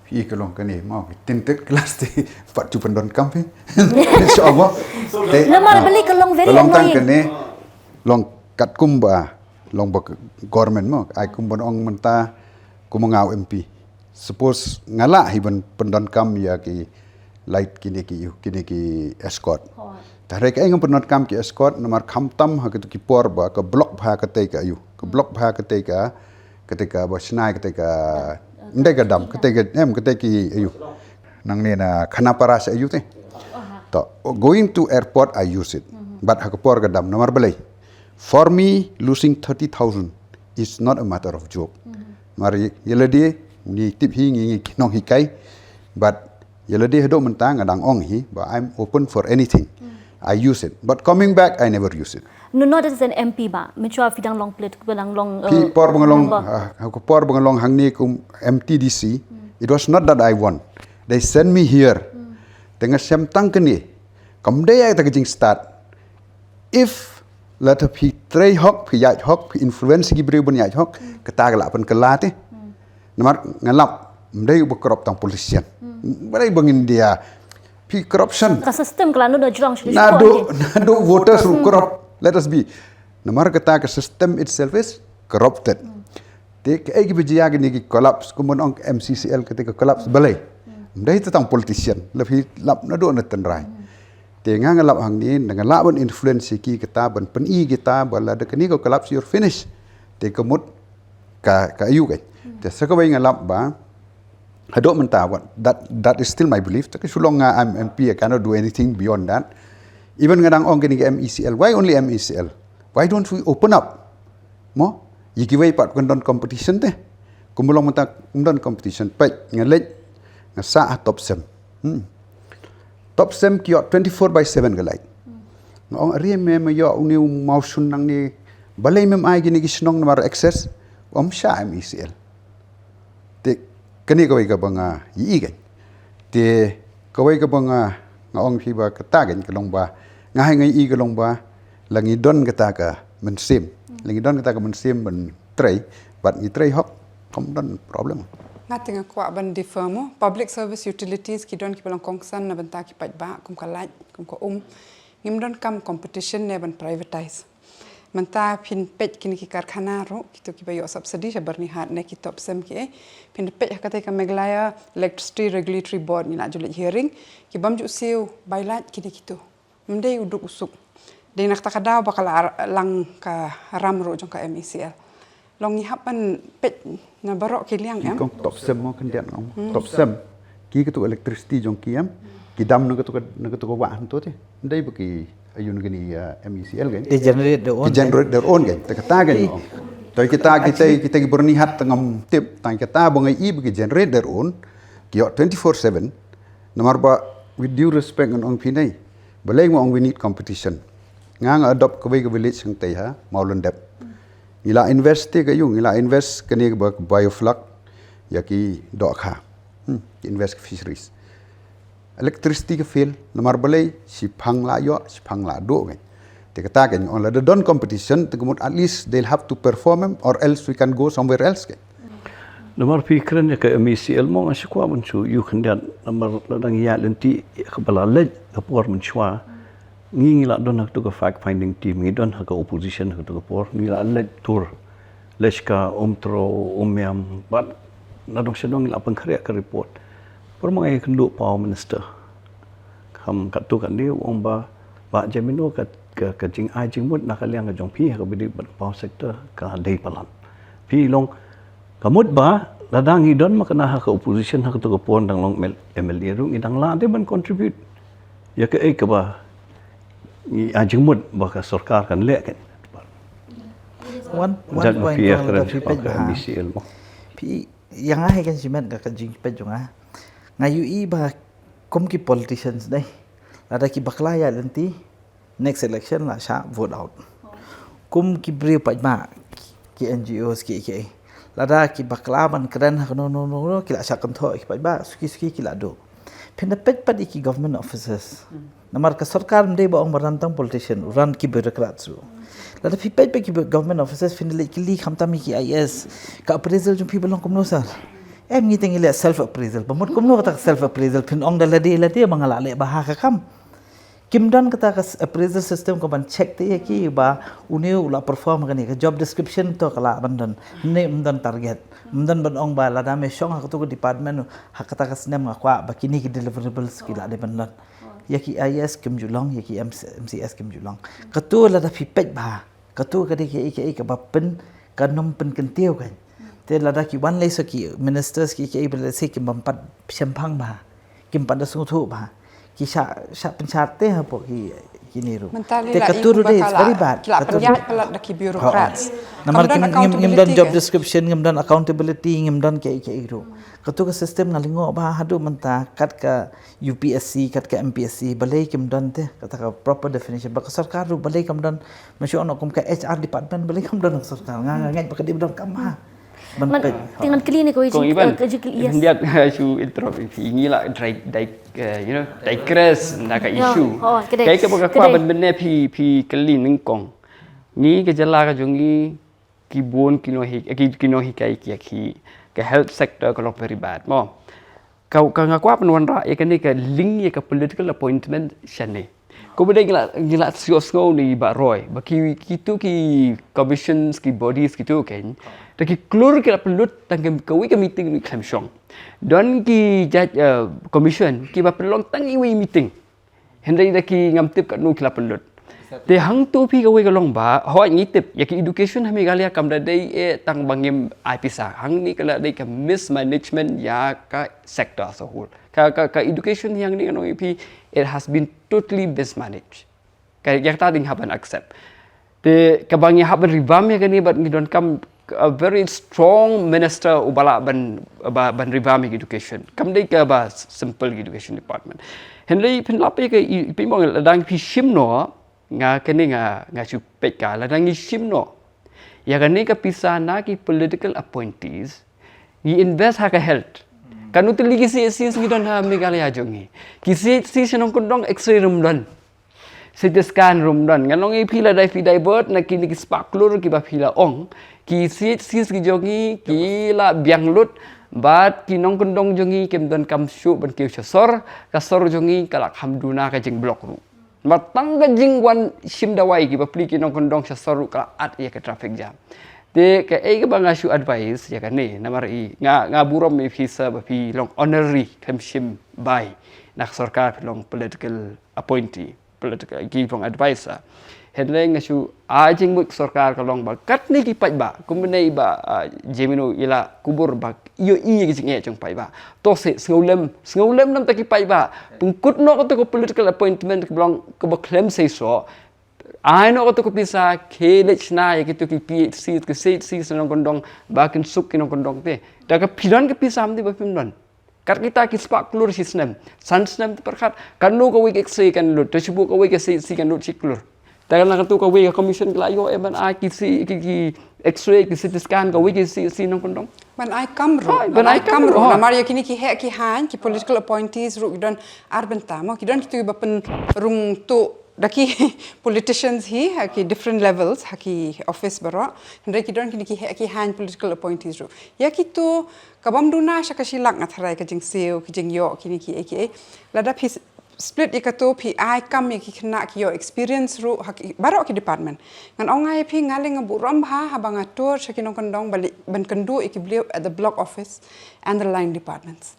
Phi ka long kane mo, tinted glass te pat ju pyndonkam phi. Sure mo. Te, namar ah, balei ka long very ka long tang annoying. Kane, long katkum ba, long ba government mo, ai kum ban ong mynta, kum nga u M P. Suppose nga lah hi ban pyndonkam ïa ki light kine ki, kine ki escort. Hooid. Te hynrei kaei ngam pyndonkam ki escort, namar khamtam ha kitu ki por ba ka block bha katei ka aiu. Ka block bha katei ka, katei ka ba shna ïa katei ka, ym dei ka dam, katei ka, em, katei ki aiu. Nangne na Khanapara sha aiu te. To, going to airport, I use it. But ha ka por ka dam, namar balei. For me, losing thirty thousand is not a matter of joke. Mar ïa lade, ngi tip hi ngi, ngi nonghikai, but ïa lade haduh mynta nga dang ong hi, but I'm open for anything. I use it. But coming back, I never use it. No, not as an M P ba. Mynshwa phi dang long political, dang long, phi uh, por ba nga long, member. Ah, ha ka por ba nga long hangne kum M T D C, it was not that I want. They sent me here. Te nga shem tang kane. Kam dei ïa kata ka jingstad. If lada phi trei hok, phi ïaid hok, phi influence ki briew ban ïaid hok, kata ka lah pynkylla te. Namar nga lap, ym dei uba corrupt tang politician. Balei ba ngin ïa, phi corruption. Ka system ka la nud da jrong shuh shuh. Naduh, naduh voters ruh corrupt. Let us be. Namar kata ka system itself is corrupted. Te kaei kiba jia kine ki collapse, kumba ong M C C L kata ka collapse balei. Ym dei tang politician, la phi lap naduh na tynrai. Te nga nga lap hangne, nga lah ban influence ïa ki kata, ban pyni kita, ba lada kane ka collapse, you're finished. Te ka mut ka, ka aiu kan. Te sa kawei nga lap ba, haduh mynta, what, that, that is still my belief. Te ka shu long nga, I'm M P, I cannot do anything beyond that. Even nga dang ong kane ka M E C L, why only M E C L? Why don't we open up? Mo, ïa kiwei pat kan don competition te. Kumba long mynta, kan don competition. Peit, nga leit, nga sah ha Topcem. Hmm. Topcem ki ïoh twenty-four by seven ka light. Nga ong, are me, me ïoh une u mawshun nangne, balei mem ai kine ki shnong namar access, ym shah M E C L. Te kane kawei kaba nga ïohi kan. Te kawei kaba nga, nga ong phi ba kata kan ka long ba, nga hai nga ïohi ka long ba, la ngi don kata ka mynsiem. La ngi don kata ka mynsiem ban trei, bad ngi trei hok, kam don problem. Nga te nga kwah ban differ mo, public service utilities ki don kiba long kongsan na bynta ki paidbah, kum ka light, kum ka um. Ngim donkam competition ne ban privatize. Mynta phin peit kine ki karkhana ruh, kito kiba ïoh subsidy sha Byrnihat ne ki Topcem ki, eh. Phin peit ha kata ka Meghalaya Electricity Regulatory Board, ngi la ju leit hearing, ki bym ju siew bai light kine kito. Ym dei u duk u suk. Dei na kata ka daw ba ka la ar-, lang ka ram ruh jong ka M E C L. Long ngi hap ban peit na baroh ki liang em. Kong Topcem mo khyndiat ong. Hmm. Topcem. Ki katu electricity jong ki em. Ki dam na katu ka, na katu ka wah hangto te. Ym dei ba ki aiu na kane, uh, M E C L kan. They generate their own. Ki generate their own kan. Te kata kan ong. Toi kita, kita, kita ki Byrnihat te ngam tip. Tang kita ba ngi i ba ki generate their own. Ki ïoh twenty-four seven. Namar ba, with due respect ngan ong phi nei. Balei nga ong we need competition. Nga nga adopt kawei ka village hangtei ha Mawlyndep. Ngi la invest te ka aiu, ngi la invest kane ka ba-, biofuel ïa ki dohkha. Hmm, ki invest ka fisheries. Electricity ka fail, namar balei, shiphang la ïoh, shiphang la duh kan. Te kata kan, ong lada don competition, te ka mut at least they'll have to perform em, or else we can go somewhere else kan. Namar phi kren ïa ka M E C L mo nga shu kwah ban shu ïohi khyndiat namar la dang ïa lynti ïa kaba la leit ka por mynshwa. Ngi ngi la don ha katu ka fact finding team, ngi don ha ka opposition ha katu ka por, ngi la leit tur. Leit ka Umtro, Umiam, bad na dong sha dong ngi la pynkhreh ka report. Por ma ngi kynduh Power Minister. Kham katu kane u ong ba, ba jemino ka, ka, ka jingai jingmut na ka liang ka jong phi ha kaba ïadei bad power sector ka dei palat. Phi long ka mut ba Lada ngi don ma kane ha ka opposition ha kato ka por dang long M L A ruh ngi dang lah de ban contribute. Ïa kaei kaba ngi ai jingmut ba ka sorkar kan leh kan. One, one Jat ma point phi ïa kong kren lada phi shaphang peit ka ba ha. M B C L mo. Phi ïa nga hai kan shimet ka ka jingpeit jong nga. Nga ïohi ba kum ki politicians dei. Lada ki bakla ïa lynti, next election la shah vote out. Kum ki briew paidbah, ki N G Os ki ki. Lada ki bakla ban kren ha no no no no ki la shah kynthoh ki paidbah, suki suki ki la duh. Phin da peit pat ïa ki government offices. Namar ka sorkar ym dei ba ong ba ran tang politician, ran ki bureaucrats ruh. Lada phi peit pat ki government offices phin da leit kylli khamtam ïa ki I A S. Ka appraisal jong phi ba long kumno sir? Em ngi te ngi leh self appraisal. Ba mut kumno kata ka self appraisal phin ong da lade lade ba nga la leh bha ha ka kam. Kim don kata ka s- appraisal system ka ban check te ïa ki ba une u la perform kane ka job description to ka la ban don. Ne ym don target. Ym don ban ong ba lada me shong ha kato ka department ha kata ka snem nga kwah ba kine ki deliverables ki la dei ban don. Ïa ki I A S kim ju long, ïa ki M C S kim ju long. Kato lada phi peit bha. Kato ka dei kaei kaei kaba pyn, kan ym pynkyntiew kan. Te lada ki wan lei sa ki ministers ki kaei ba lei sa kim bam pat shemphang bha. Kim pat da sngewthuh bha. Ki shah, shah pynshar te hapoh ki, kine ruh. Te kato ruh dei very bad. Ki la pynïaid palat da ki bureaucrats. Namar ngim don job description, ngim don accountability, ngim don kaei kaei ruh. Kato ka system nga lyngngoh bha haduh mynta kat ka U P S C, kat ka M P S C, balei kim don te, kata ka proper definition. Ba ka sorkar ruh balei kim don, ma shu ono kum ka H R department, balei kim don ka sorkar. Nga nga ngeit ba ka dei ba don kam ha. Ban peit. Te ngan kylli ne kawei jing ka jing kylli, yes. Ngi la dry dry you know, digress na ka issue. Kai ka ba ka kwah ban mynne phi phi kylli nyngkong. Ngi ka jylla ka jong ngi ki bun ki nonghikai ki ki nonghikai ki ki ka health sector ka long very bad mo. Ka ka nga kwah ban wanrah ïa kane ka link ïa ka political appointment shane. Ko ba dei ngi la ngi la sngewsngew ne ba roi ba ki kitu ki commissions ki bodies kitu ken. Ta ki klur ki la pynlut tang kawei ka meeting ni khlem shong. Don ki judge commission ki ba pynlong tang iwei meeting. Hynrei da ki ngam tip katno ki la pynlut. Te hangto phi kawei ka long ba hoi ngi tip ïa ki education ha Meghalaya kam da dei eh tang ba ngim ai pisa. Hangne ka la dei ka mismanagement ïa ka sector as a whole. Ka ka ka education hangne ka nong ïa phi, it has been totally mismanaged. Ka ïa kata ding haban accept. Te ka ba ngi hap ban revamp ïa kane bad ngi donkam a very strong minister uba lah ban ba ban revamp ïa education. Kam dei ka ba simple education department. Hynrei phin lap ïa ka i pynbong lada ngi phi shim noh nga kane nga nga shu peit ka lada ngi shim noh. Ïa kane ka pisa na ki political appointees ngi invest ha ka health. Kanu tylli ki C H Cs ngi don ha Meghalaya jong ngi. Ki C H C shnong kyndong X-ray room don. C T scan room don. Ngan ong ïa phi lada phi divert na kine ki spah klur kiba phi la ong. Ki C H Cs ki jong ngi ki la biang lut bad ki nongkyndong jong ngi kim donkam shuh ban kiew sha sor, ka sor jong ngi ka la kham duna ka jingblock ruh. Namar tang ka jingwan shim dawai kiba plie ki nongkyndong sha sor ruh ka la at ïa ka traffic jam. Te kaei kaba nga shu advice ïa kane namar i nga nga burom ïa phi sa ba phi long honorary khlem shim bai na ka sorkar, phi long political appointee, political ki long advisor. Hynrei nga shu ai jingmut sorkar ka long ba katne ki paidbah kumne ba Jemino i la kubur ba ïohi ïa ki jingeh jong paidbah. To se sngewlem sngewlem namar ki paidbah. Pynkut noh kato ka political appointment kaba long kaba khlem seisoh. Ai noh kato ka pisa khie leit shna ïa kito ki P H C ki C H C shnong kyndong ba kin suk ki nongkyndong te. Da ka phi don ka pisa ym dei ba phim don. Kat kita ki spah klur shi snem, san snem te pyrkhat kano kawei ka X-ray kan lut, te shu buh kawei ka C H C kan lut shi klur. Te na kato kawei ka commission ki la ïoh eh ban ai ki C ki ki X-ray ki C T scan kawei ki C H C nongkyndong. Ban ai kam ruh. Ban ai kam ruh. Namar ïa kine ki heh ki haiñ ki political appointees ruh ki don ar bynta mo, ki don kito kiba pynrung tuh da ki politicians hi ha ki different levels ha ki office baroh. Hynrei ki don kine ki heh ki haiñ political appointees ruh. Ïa kito ka bym duna sha ka shi lak nga tharai ka jingsiew ki jingïoh kine kiei kiei. Lada phi split ïa kato phi ai kam ïa ki khynnah ki ïoh experience ruh ha ki baroh ki department. Ngan ong nga ïa phi nga leh nga burom bha haba nga tour sha ki nongkyndong ban kynduh ïa ki briew at the block office and the line departments.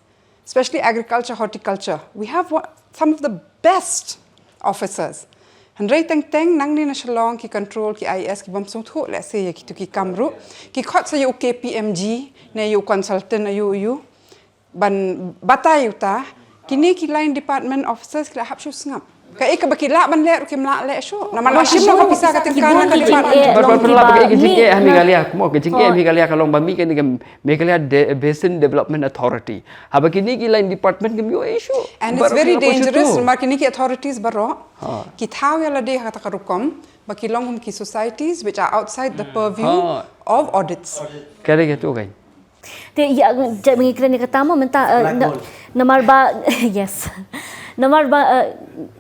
Especially agriculture, horticulture. We have one, some of the best officers. Hynrei teng teng nangne na Shillong ki control ki I A S ki bym sngewthuh lehse ïa kitu ki kam ruh. Ki khot sa ïa u K P M G ne ïa u consultant ïa u ïa u ban batai uta. Kine ki line department officers ki la hap shu sngap. Kaei kaba ki lah ban leh ruh kim lah leh shuh. Namar la shim noh ka pisa ka tyngka na ka department. Ba ba ba ba ka jingeh ha Meghalaya, kumno ka jingeh Meghalaya ka long ba mih kane ka Meghalaya Basin Development Authority. Haba kine ki line department kim ïoh issue. And it's very dangerous. Namar kine ki authorities baroh ki thaw ïa lade ha kata ka rukom ba ki long kum ki societies which are outside the purview of audits. Kare ka tu kan. Te ïa jai mengi kren ïa kata mo mynta namar ba yes. Namar ba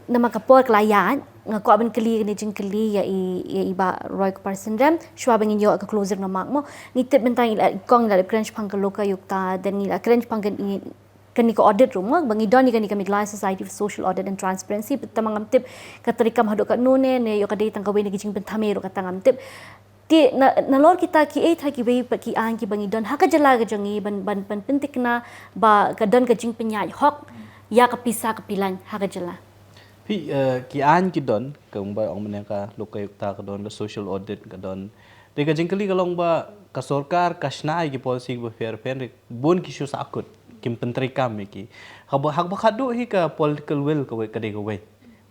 namar ka por ka la ïaid nga kwah ban kylli kane jingkylli ïa i ïa i Bah Roy Kpar Synrem shuwa ba ngin ïoh ka closing remark mo. Ngi tip mynta ngi la kong ngi la kren shipang ka lokayukta, then ngi la kren shipang kane ka audit ruh mo ba ngi don ïa kane ka Meghalaya Society for Social Audit and Transparency, tangba ngam tip ka treikam haduh katno ne ne ïoh ka dei tang kawei na ki jingpynthame ruh kata ngam tip. Te nalor kita kiei trai kiwei pat ki aiñ kiba ngi don ha ka jylla ka jong ngi ban ban ban pynthikna ba ka don ka jingpynïaid hok ïa ka pisa ka pilaiñ ha ka jylla. Phi ki aiñ ki don kumba ong mynne ka lokayukta ka don, ka social audit ka don. Te ka jingkylli ka long ba ka sorkar ka shna ïa ki policy kiba pher pher, bun ki shu sahkut, kim pyntreikam ïa ki. Haba haba khadduh hi ka political will kawei ka dei kawei.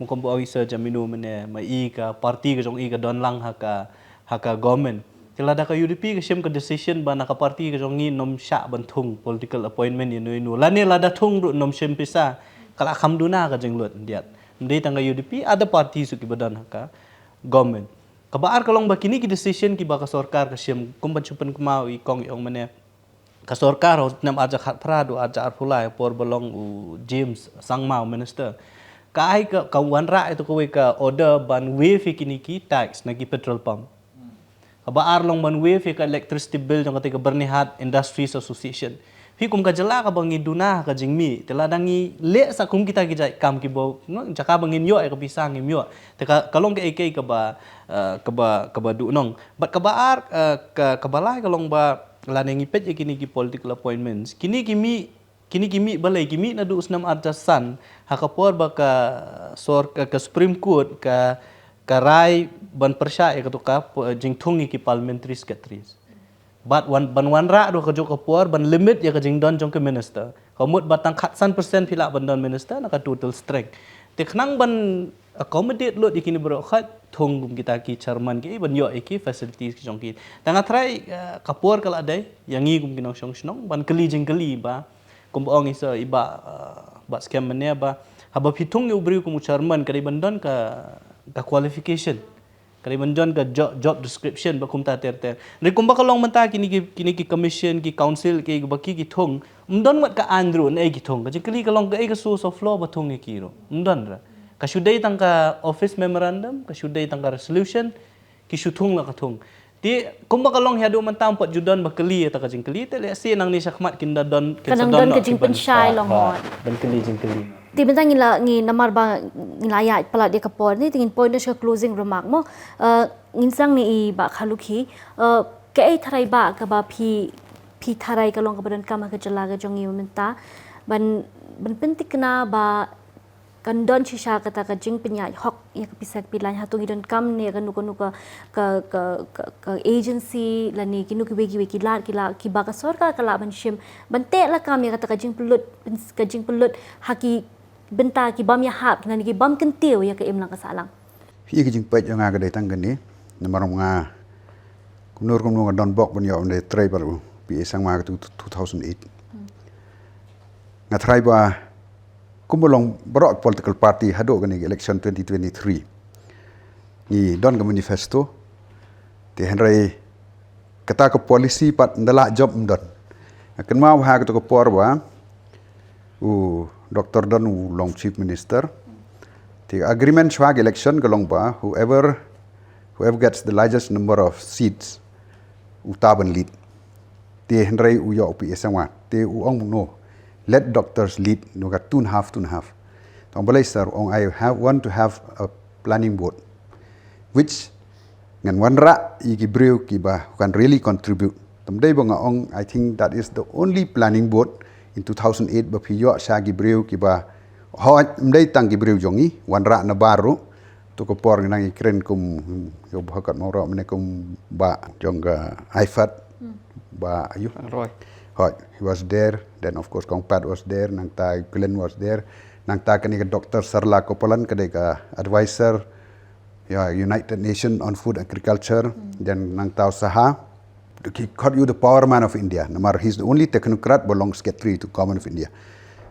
Mo kumba ong i Sir Jamino mynne, ma i ka party ka jong i ka don lang ha ka ha ka government. Te lada ka U D P ka shim ka decision ba na ka party ka jong ngi nym shah ban thung political appointment ïa no ïa no, lane lada thung ruh nym shim pisa, ka la kham duna ka jinglut diat. Ym dei tang ka U D P, other parties ruh kiba don ha ka government. Kaba ar ka long ba kine ki decision kiba ka sorkar ka shim, kumba shu pynkynmaw i kong i ong mynne, ka sorkar ha u snem arhajar khatphra haduh arhajar arphew lai por ba long u James Sangma u minister, ka ai ka ka wanrah ïa kawei ka order ban waive ïa kine ki tax na ki petrol pump. Kaba ar long ban waive ïa ka electricity bill jong kata ka Byrnihat Industries Association. Phi kum ka jylla kaba ngi duna ka jingmih, te lada ngi leh sa kum kita ki jait kam kiba jaka ba ngin ïoh ïa ka pisa ngim ïoh, te ka long kaei kaei kaba kaba kaba duhnong. Bad kaba ar ka kaba lai ka long ba lane ngi peit ïa kine ki political appointments, kine ki mih, kine ki mih balei? Ki mih naduh u snem arhajar san ha ka por ba ka sor ka Supreme Court ka ka rai ban pyrshah ïa katu ka jingthung ïa ki parliamentary secretaries. Bad wan ban wanrah ruh ha kajuh ka por ban limit ïa ka jingdon jong ki minister. Ka mut ba tang khatsan percent phi lah ban don minister na ka total strength. Te khnang ban accommodate lut ïa kine baroh khoit thung kum kita ki chairman ki ban ïoh ïa ki facilities ki jong ki. Tang nga tharai ka por ka la dei ïa ngi kum ki nongshong shnong ban kylli jingkylli ba kumba ong i Sir i Bah Bah Skhem mynne ba haba phi thung ïa u briew kum u chairman ka dei ban don ka ka qualification. Ka dei ban don ka job description ba kumta ter ter. Hynrei kumba ka long mynta kine ki kine ki commission, ki council, ki ba ki ki thung, ym don wat ka aiñ ruh naei ki thung. Ka jingkylli ka long kaei ka source of law ba thung ïa ki ruh? Ym don ruh. Ka shu dei tang ka office memorandum, ka shu dei tang ka resolution, ki shu thung la ka thung. Te kumba ka long haduh mynta ym pat ju don ba kylli ïa ta ka jingkylli, te lehse nangne shakhmat kin da don, kin sa don ka jingpynshai long mot ban kylli jingkylli. Te mynta ngi la ngi namar ba ngi la ïaid palat ïa ka por ne, te ngin poi na sha closing remark mo. Ngin sdang ne i Bah Kharlukhi, kaei tharai ba kaba phi phi tharai ka long kaba donkam ha ka jylla ka jong ngi mynta ban ban pynthikna ba kan don shisha kata ka jingpynïaid hok ïa ka pisa ka pilaiñ, hato ngi donkam ne kano kano ka ka ka ka agency lane kino kiwei kiwei ki lad ki la kiba ka sorkar ka lah ban shim ban teh lakam ïa kata ka jingpynlut ka jingpynlut ha ki bynta ki bym ïahap lane ki bym kyntiew ïa ka imlang ka sahlang. Phi ïa ka jingpeit jong nga ka dei tang kane, namar nga kumno kumno nga don bok ban ïoh ban dei trei bad u P A Sangma ka tu two thousand eight. Nga tharai ba kumba long baroh political party haduh kane ka election twenty twenty-three ngi don ka manifesto. Te hynrei kata ka policy pat ynda lah jop ym don. Nga kynmaw ha kata ka por ba u Doctor Don u long Chief Minister. Te agreement shuwa ka election ka long ba whoever whoever gets the largest number of seats uta ban lead. Te hynrei u ïoh u P A Sangma. Te u ong no, let doctors lead, no ka two and a half, two and a half. Tang balei sir, ong I have want to have a planning board which ngan wanrah ïa ki briew kiba who can really contribute. Tam dei ba nga ong, I think that is the only planning board in two thousand eight ba phi ïoh sha ki briew kiba hooid ym dei tang ki briew jong ngi, wanrah na bar ruh, Tu ka por ngi nang ïakren kum, ïa ba ka mawrok mane kum ba jong ka IFAD, ba ayu. Roy. Hoi, he was there. Then of course Kong Pat was there, nangta Glenn was there, nangta kane ka Doctor Sarla Kopalan, ka dei ka advisor ïa United Nation on Food Agriculture, then nangta u Saha. He called you the power man of India. Namar he's the only technocrat ba long secretary to government of India.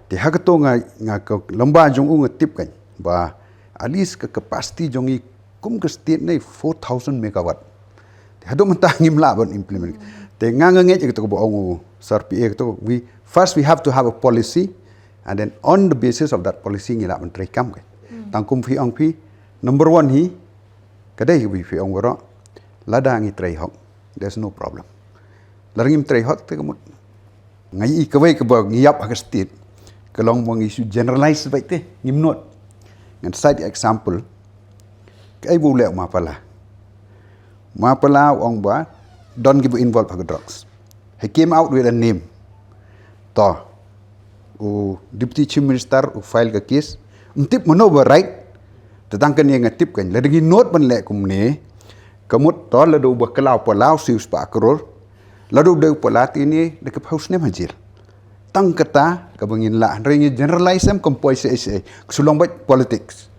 Te ha kato nga, nga ka lamba jong u nga tip kan ba at least ka capacity jong i kum ka state ne four thousand megawatt. Te haduh mynta ngim lah ban implement. Te nga nga ngeit ïa kato ba ong u Sir P A kato, we, first we have to have a policy, and then on the basis of that policy ngi lah ban trei kam kan. Tang kum phi ong phi, number one hi, ka dei hi phi ong baroh, lada ngi trei hok, there's no problem. Lada ngim trei hok te ka mut. Nga ïohi kawei kaba ngi ïap ha ka state, ka long ba ngi shu generalize beit te, ngim note. Ngan cite example. Kaei ba u leh u Mapala. Mapala u ong ba don kiba involve ha ka drugs. He came out with a name. To, u Deputy Chief Minister u file ka case. Ym tip mano ba right. Te tang kane nga tip kan, lada ngi note ban leh kumne, ka mut to lada uba kylla u Pala u siew spah klur, lada u dei u Pala te ne da ka phew snem ha jel. Tang kata kaba ngin lah, hynrei ngi generalize em kum poi seh seh, ka shu long beit politics.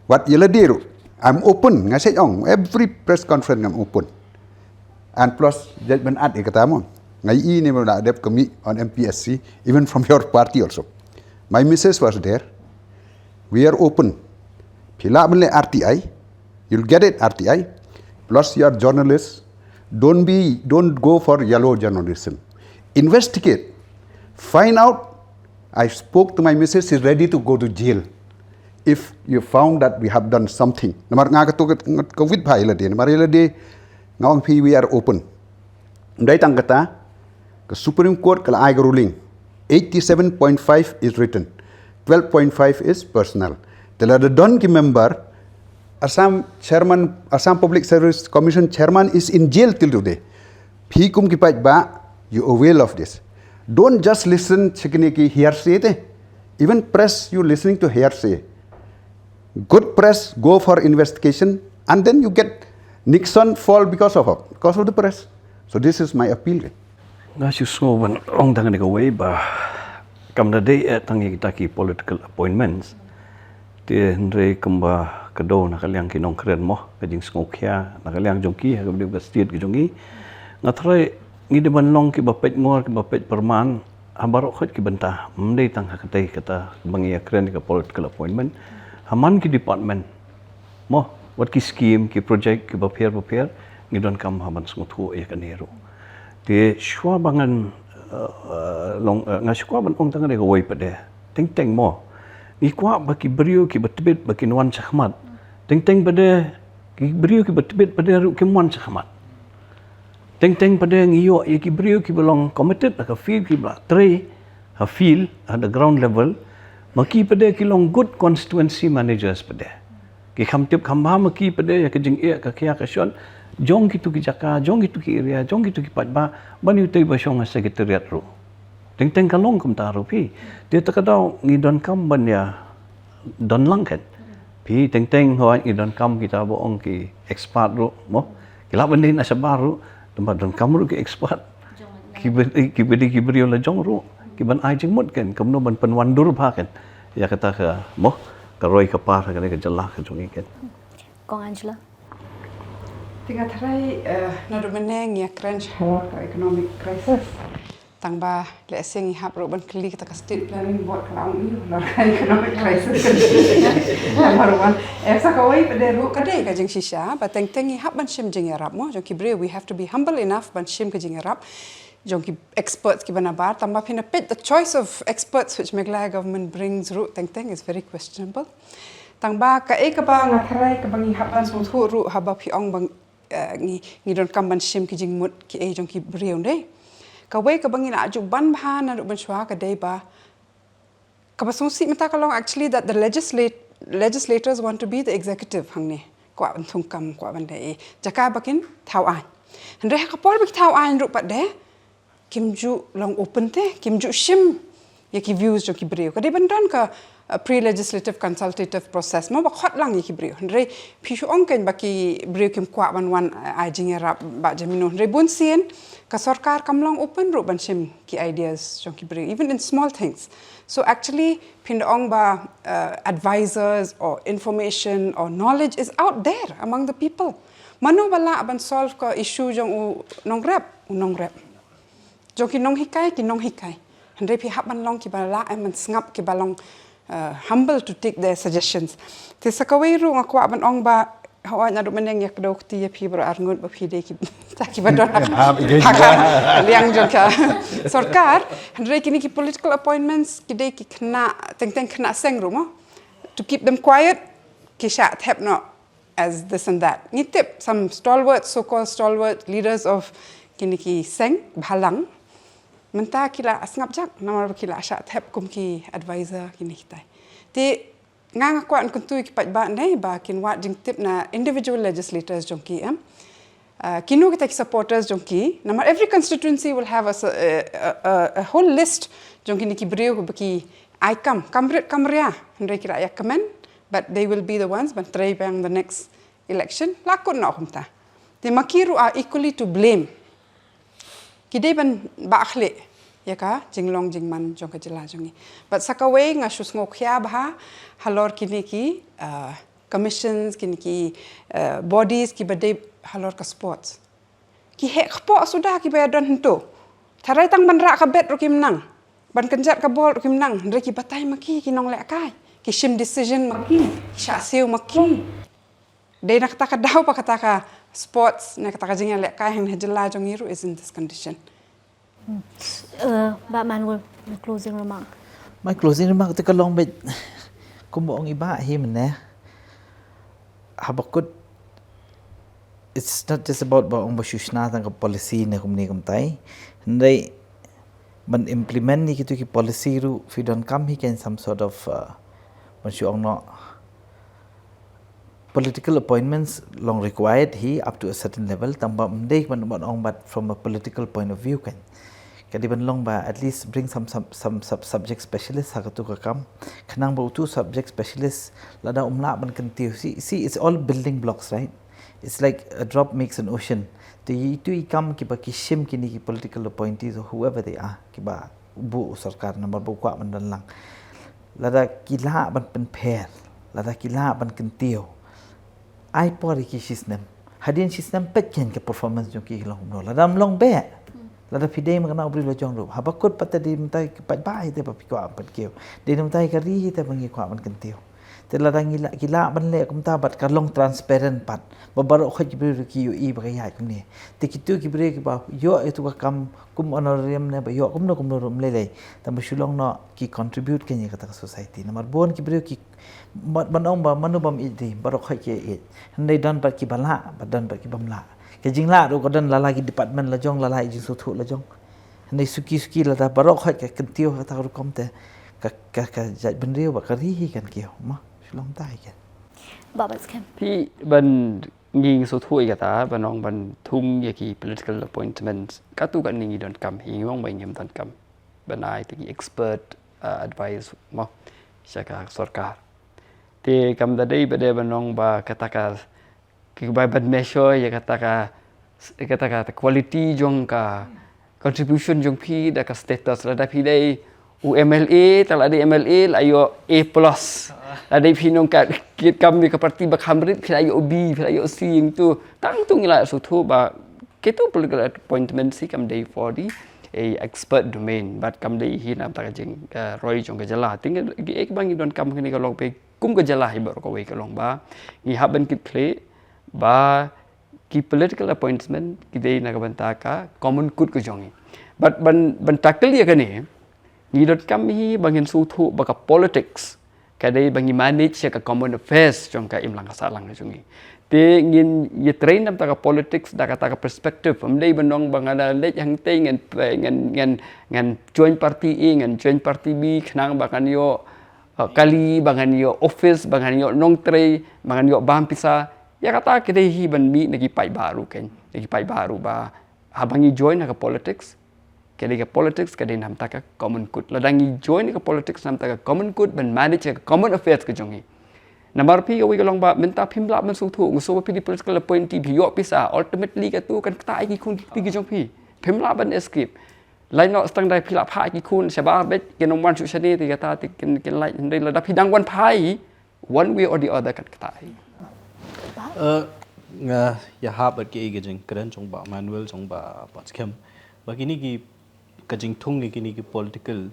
Wat ïa lade ruh, I'm open, nga shu ong, every press conference I'm open. And plus, judgment at ïa kata mo. Nga ïohi ne ba la dep ka mih on M P S C, even from your party also. My missus was there. We are open. Phi lah ban leh R T I, you'll get it R T I. Plus you are journalists. Don't be, don't go for yellow journalism. Investigate. Find out. I spoke to my missus, she's ready to go to jail if you found that we have done something. Namar nga kato ka, ka wit bha ïa lade, namar ïa lade nga ong phi we are open. Ym dei tang kata, ka Supreme Court ka la ai ka ruling, eighty-seven point five is written, twelve point five is personal. Te lada don ki member, Assam chairman, Assam Public Service Commission chairman is in jail till today. Phi kum ki paidbah, you avail of this. Don't just listen sha kine ki hearsay te. Even press, you listening to hearsay. Good press, go for investigation, and then you get Nixon fall because of, because of the press. So this is my appeal. Nga shu sngew ban ong tang kane kawei ba kam da dei eh tang ïa kita ki political appointments. Te hynrei kumba ka dei na ka liang ki nongkren mo, ka jingsngewkhia na ka liang jong ki ha kaba dei ka state ka jong ngi. Nga tharai ngi dei ban long kiba peit ngor, kiba peit pyrman ha baroh khoit ki bynta. Ym dei tang ha katei kata ba ngi ïakren ïa ka political appointment. Ha man ki department mo, wat ki scheme, ki project kiba pher bapher, ngi donkam ha ban sngewthuh ïa kane ruh. Te shuwa ba ngan, eh, eh, long, eh, nga shuwa ban ong tang kane kawei pat de. Teng teng mo, ngi kwah ba ki briew kiba tbit ba kin wan shakhmat. Teng teng pat de, ki briew kiba tbit pat de ruh kim wan shakhmat. Teng teng pat de ngi ïoh ïa ki briew kiba long committed ha ka field, kiba la trei ha field, at the ground level. Ma ki pat de ki long good constituency managers pat de. Ki kham tip kham bha ma ki pat de ïa ka jingeh ka khia ka shon jong kitu ki jaka, jong kitu ki area, jong kitu ki paidbah, ban ïoh tei ba shong ha secretariat ruh. Teng teng ka long kumta ruh phi. Te ta ka daw ngi donkam ban ïa don lang kan. Phi, teng teng hoi ngi donkam kita ba ong ki expert ruh mo. Ki lah ban dei na shabar ruh, tang ba donkam ruh ki expert. Kiba, kiba dei ki briew la jong ruh, kiban ai jingmut kan, kumno ban pynwandur bha kan ïa kata ka mo, ka roi ka par ha kane ka jylla ka jong ngi kan. Kong Angela. Te nga tharai, eh, naduh mynne ngi ïakren shaphang ka economic crisis. Tang ba lehse ngi hap ruh ban kylli kata ka State Planning Board ka la ong ïa ka economic crisis. Number one. Eh, sa kawei pat de ruh ka dei ka jingshisha ba teng teng ngi hap ban shim jingïarap mo jong ki briew. We have to be humble enough ban shim ka jingïarap jong ki experts kiba nabar. Tang ba phin peit, the choice of experts which Meghalaya government brings ruh teng teng is very questionable. Tang ba kaei kaba nga tharai kaba ngi hap ban sngewthuh ruh haba phi ong ba, eh, ngi, ngi donkam ban shim ki jingmut kiei jong ki briew, ym dei? Kawei kaba ngi la ju ban bha naduh mynshuwa ka dei ba kaba sngewsih mynta ka long actually that the legislate-, legislators want to be the executive hangne. Kwah ban thung kam, kwah ban dei jaka ba kin thaw aiñ. Hynrei ha ka por ba ki thaw aiñ ruh pat de kim ju long open te, kim ju shim ïa ki views jong ki briew. Ka dei ban don ka, a pre-legislative consultative process mo ba khot lang ïa ki briew. Hynrei phi shu ong kein ba ki briew kim kwah ban wan ai jingïarap ba jemino. Hynrei bun sien ka sorkar kam long open ruh ban shim ki ideas jong ki briew, even in small things. So actually phin da ong ba uh, advisors or information or knowledge is out there among the people. Mano ba lah ban solve ka issue jong u nongrep, u nongrep. Jong ki nonghikai, ki nonghikai. Hynrei phi hap ban long ki ba lah em ban sngap ki ba long uh, humble to take their suggestions. Te sa kawei ruh nga kwah ban ong ba hawai naduh myneng ïa kdew kti ïa phi baroh arngut ba phi dei ki ta ki ba don ha ka liang jong ka sorkar. Hynrei kini ki political appointments ki dei ki khynnah teng teng khynnah seng ruh mo. To keep them quiet ki shah thep noh as this and that. Ngi tip some stalwart, so-called stalwart leaders of kini ki seng bhalang. Mynta ki la sngap jak namar ba ki la shah thep kum ki advisor kini kitai. Te nga nga kwah kyntu ki paidbah ne ba kin wad jingtip na individual legislators jong ki em. Uh, kino kita ki supporters jong ki. Namar every constituency will have a, a, a, a whole list jong kini ki briew ba ki ai kam, kam rit kam ria. Hynrei ki la ïa kmen, but they will be the ones ban trei bang the next election. La kut noh kumta. Te ma ki ruh are equally to blame. Ki dei ban ba khlieh ïa ka jinglong jingman jong ka jylla jong ngi. But sa kawei nga shu sngew khia bha halor kini ki uh, commissions kini ki uh, bodies ki ba dei halor ka sports. Ki heh kpoh suda ki ba ïa don hynto. Tharai tang ban rah ka bet ruh kim nang. Ban kynjat ka bol ruh kim nang. Hynrei ki batai ma ki ki nongleh kai. Ki shim decision ma ki. Ki shah siew ma ki. Dei na kata ka daw ba kata ka sports na kata ka jingïaleh kai hang ha jylla jong ngi ruh is in this condition. Uh, Bah Manwol, your closing remark. My closing remark te ka long bit kumba ong i Bah hi mynne. Haba kut it's not just about ba ong ba shu shna tang ka policy ne kumne kumtai. Hynrei ban implement ni kitu ki policy ruh phi donkam hi kein some sort of uh, ban shu ong noh political appointments long required hi up to a certain level tang ba mdei ban ban ong but from a political point of view kan. Ka dei ban long ba at least bring some some some sub subject specialist ha katu ka kam. Khnang ba utu subject specialist lada um lah ban kyntiew. See, see it's all building blocks, right? It's like a drop makes an ocean. Te itu i kam kiba ki shim kini ki political appointees or whoever they are kiba bu u sorkar namar ba u kwah ban don lang. Lada ki lah ban pynpher, lada ki lah ban kyntiew. Ai por ïa ki shisnem. Hadien shisnem peit kein ka performance jong ki long kumno. Lada ym long beh. Lada phi dei ma kane u briew la jong ruh. Haba kut pat te dei mynta ki paidbah hi te ba phi kwah ban kyntiew. Dei mynta ka ri hi te ba ngi kwah ban kyntiew. Te lada ngi lah ki lah ban leh kumta bad ka long transparent pat. Ba baroh khoit ki briew ki ïohi ba ka ïaid kumne. Te kitu ki briew kiba ïoh ïa tu ka kam kum honorarium ne ba ïoh kumno kumno ruh ym lei lei. Tang ba shu long noh ki contribute kein ïa kata ka society. Namar bun ki briew ki ban ong ba mano bym ïeit dei baroh khoit ki ïeit. Hynrei don pat kiba lah bad don pat ki bym lah. Ka jinglah ruh ka don lada ki department la jong lada i jingsngewthuh la jong. Hynrei suki suki lada baroh khoit ka kyntiew kata ka rukom te ka ka ka jaitbynriew bad ka ri hi kan kiew. Ma shu long tai kan. Bah Batskhem. Phi ban ngi sngewthuh ïa kata ban ong ban thung ïa ki political appointments. Katu kan ngi donkam hi ngi ong ba ngim donkam. Ban ai te ki expert uh, advice mo sha ka sorkar. Te kam da dei ba dei ban ong ba kata ka ki bai ban measure ïa kata ka kata ka quality jong ka contribution jong phi da ka status lada phi dei u MLA ta la dei MLA la ïoh A plus. La dei phi nong ka kit kam ïa ka party ba kham rit phi la ïoh B phi la ïoh C ïing tu tang tu ngi la sngewthuh ba kitu political appointment hi kam dei for the a expert domain but kam dei hi na ta ka jing uh, roi jong ka jylla. Ting ek ba ngi donkam kane ka long pe kum ka jylla hi baroh kawei ka long ba ngi hap ban kit khlieh ba ki political appointment ki dei na ka bynta ka common good ka jong ngi. But ban ban tackle ïa kane ngi donkam hi ba ngin sngewthuh ba ka politics ka dei ba ngi manage ïa ka common affairs jong ka imlang ka sahlang ka jong ngi. Te ngin ïa train na ka bynta ka politics da kata ka perspective. Ym dei ban ong ba ngan leit hangtei ngan ngan ngan ngan join party A ngan join party B khnang ba ngan ïoh uh, kali ba ngan ïoh office ba ngan ïoh nongtrei ba ngan ïoh bam pisa. Ïa kata ka dei hi ban mih na ki paidbah ruh kein na ki paidbah ruh ba haba ngi join ha ka politics Ka dei ka politics, ka dei namta ka common good. Lada ngi join ka politics namta ka common good, ban manage ka common affairs ka jong ngi. Namar phi kawei ka long ba mynta phim lah ban sngewthuh, ngi sngewthuh ba phi dei political appointee, phi ïoh pisa, ultimately katu kan ktah ïa ki khun phi ki jong phi. Phim lah ban escape. Lait noh stang da phi lah phah ïa ki khun shabar beit, kin ym wan shuh shane te kata te kin, kin lait, hynrei lada phi dang wan phah hi, one way or the other kan ktah hi. Uh, nga ïahap bad kiei ka jingkren jong Bah Manuel, jong Bah Batskhem. Ba kini ki, ka jingthung ïa kini ki political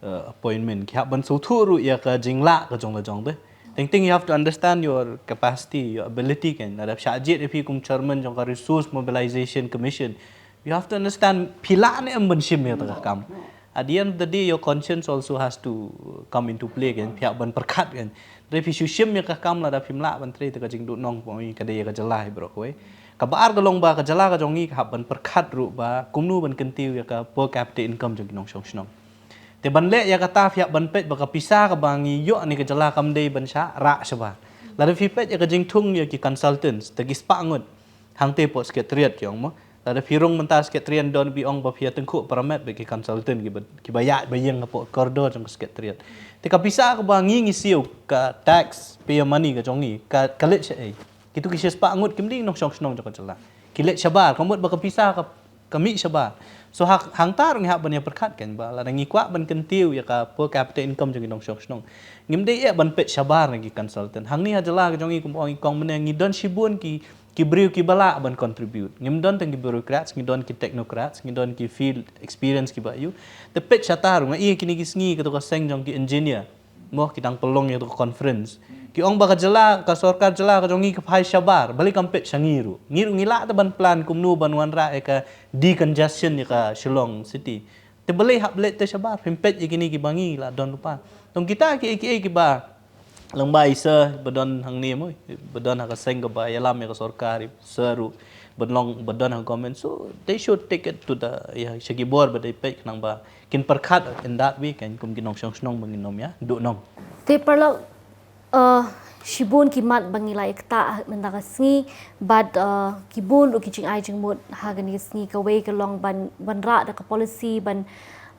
uh, appointment, ki hap ban sngewthuh ruh ïa ka jinglah ka jong la jong te. Teng teng you have to understand your capacity, your ability kan. Lada shah jied ïa phi kum chairman jong ka Resource Mobilization Commission, you have to understand phi lah ne em ban shim ïa kata ka kam. At the end of the day, your conscience also has to come into play kan. Phi hap ban pyrkhat kan. Hynrei phi shu shim ïa ka kam lada phim lah ban trei te ka jingduhnong poi ka dei ïa ka jylla hi baroh kawei. Kaba ar ka long ba ka jylla ka jong ngi ka hap ban pyrkhat ruh ba kumno ban kyntiew ïa ka per capita income jong ki nongshong shnong. Te ban leh ïa kata phi hap ban peit ba ka pisa kaba ngi ïoh na ka jylla kam dei ban shah rah shabar. Lada phi peit ïa ka jingthung ïa ki consultants, te ki spah ngut. Hangte hapoh secretariat ki ong mo. Lada phi rung mynta secretariat don, phi ong ba phi ïa tyngkhuh paramet bad ki consultant kiba, kiba ïaid ba ïeng hapoh corridor jong ka secretariat. Te ka pisa kaba ngi ngi siew, ka tax payer money ka jong ngi, ka, ka leit shaei? Kitu ki shispah ngut kim dei nongshong shnong jong ka jylla. Ki leit shabar, ka mut ba ka pisa ka, ka mih shabar. So ha, hangta ruh ngi hap ban ïa pyrkhat kan ba lada ngi kwah ban kyntiew ïa ka per capita income jong ki nongshong shnong, ngim dei eh ban peit shabar na ki consultant. Hangne ha jylla ka jong ngi, kumba ong i kong mynne, ngi don shibun ki, ki briew kiba lah ban contribute. Ngim don tang ki bureaucrats, ngi don ki technocrats, ngi don ki field experience kiba ïoh. Te peit shata ruh, nga ïohi kine ki sngi katu ka seng jong ki engineer, mo, ki dang pynlong ïa katu ka conference. Ki ong ba ka jylla, ka sorkar jylla ka jong ngi ka phai shabar, balei kam peit sha ngi ruh? Ngi ruh ngi lah te ban plan kumno ban wanrah ïa ka decongestion ïa ka Shillong city. Te balei hap leit te shabar, phim peit ïa kine kiba ngi lah don lypa. Tang kita kiei kiei kiba, lyngba i sir ba don hangne mo, ba don ha ka seng kaba ïalam ïa ka sorkar, i sir ruh ba don, ba don ha ka government. So they should take it to the, ïa, sha ki bor ba dei peit khnang ba kin pyrkhat in that way kan, kum ki nongshong shnong ba ngin ym ïa duhnong. Te paralok, uh, shibun ki mat ba ngi la ïa ktah mynta ka sngi, bad, uh, ki bun ruh ki jingai jingmut ha kane ka sngi. Kawei ka long ban, ban wanrah da ka policy, ban,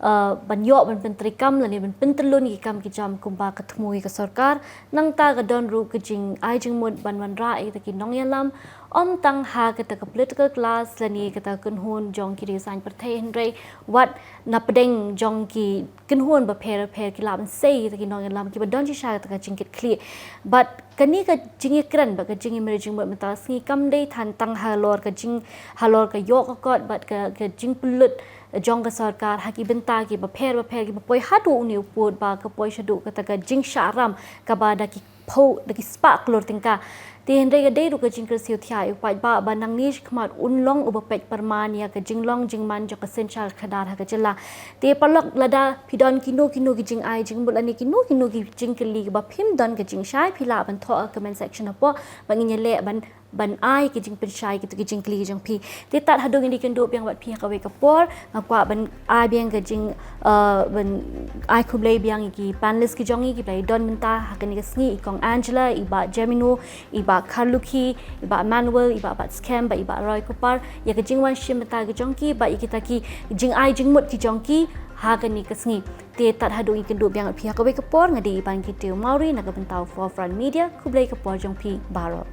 uh, ban ïoh ban pyntreikam lane ban pyntyllun ïa ki kam ki jam kumba ka thmu ïa ka sorkar. Nangta ka don ruh ka jingai jingmut ban wanrah ïa kita ki nongïalam, ym tang ha kata ka political class lane kata ka kynhun jong ki ri saiñ pyrthei, hynrei wat na pdeng jong ki kynhun bapher bapher, ki lah ban sei ïa kita ki nongïalam kiba don shisha kata ka jingkitkhlieh. Bad kane ka jingïakren bad ka jingïamir jingmut mynta ka sngi kam dei than tang halor ka jing, halor ka ïoh ka kot bad ka, ka jingpynlut jong ka sorkar ha ki bynta kiba pher bapher kiba poi haduh une u pud ba ka poi shaduh kata ka jingshah ram kaba da ki phew, da ki spah klur tyngka. Te hynrei ka dei ruh ka jingkyrsiew thiah ïa u paidbah ba nangne shakhmat un long uba peit pyrman ïa ka jinglong jingman jong ka synshar khadar ha ka jylla. Te paralok, lada phi don kino kino ki jingai jingmut lane kino kino ki jingkylli kaba phim don ka jingshai, phi lah ban thoh ha ka comment section hapoh ba ngin ïaleh ban, ban ai ka jingpynshai kito ki jingkylli jong phi. Te tad haduh ngin ïakynduh biang bad phi ha kawei ka por, nga kwah ban ai biang ka jing, uh, ban ai khublei biang ïa ki panelist ki jong ngi kiba la don mynta ha kane ka sngi, i kong Angela, i bah Jemino, i bah Kharlukhi, i bah Manuel, i bah Batskhem bad i bah Roy Kupar ïa ka jingwan shim bynta ka jong ki bad ïa kita ki jingai jingmut ki jong ki ha kane ka sngi. Te tad haduh ngin ïakynduh biang bad phi ha kawei ka por, nga dei i Bangkitiew Mawrie na ka bynta u Forefront Media. Khublei ka por jong phi baroh.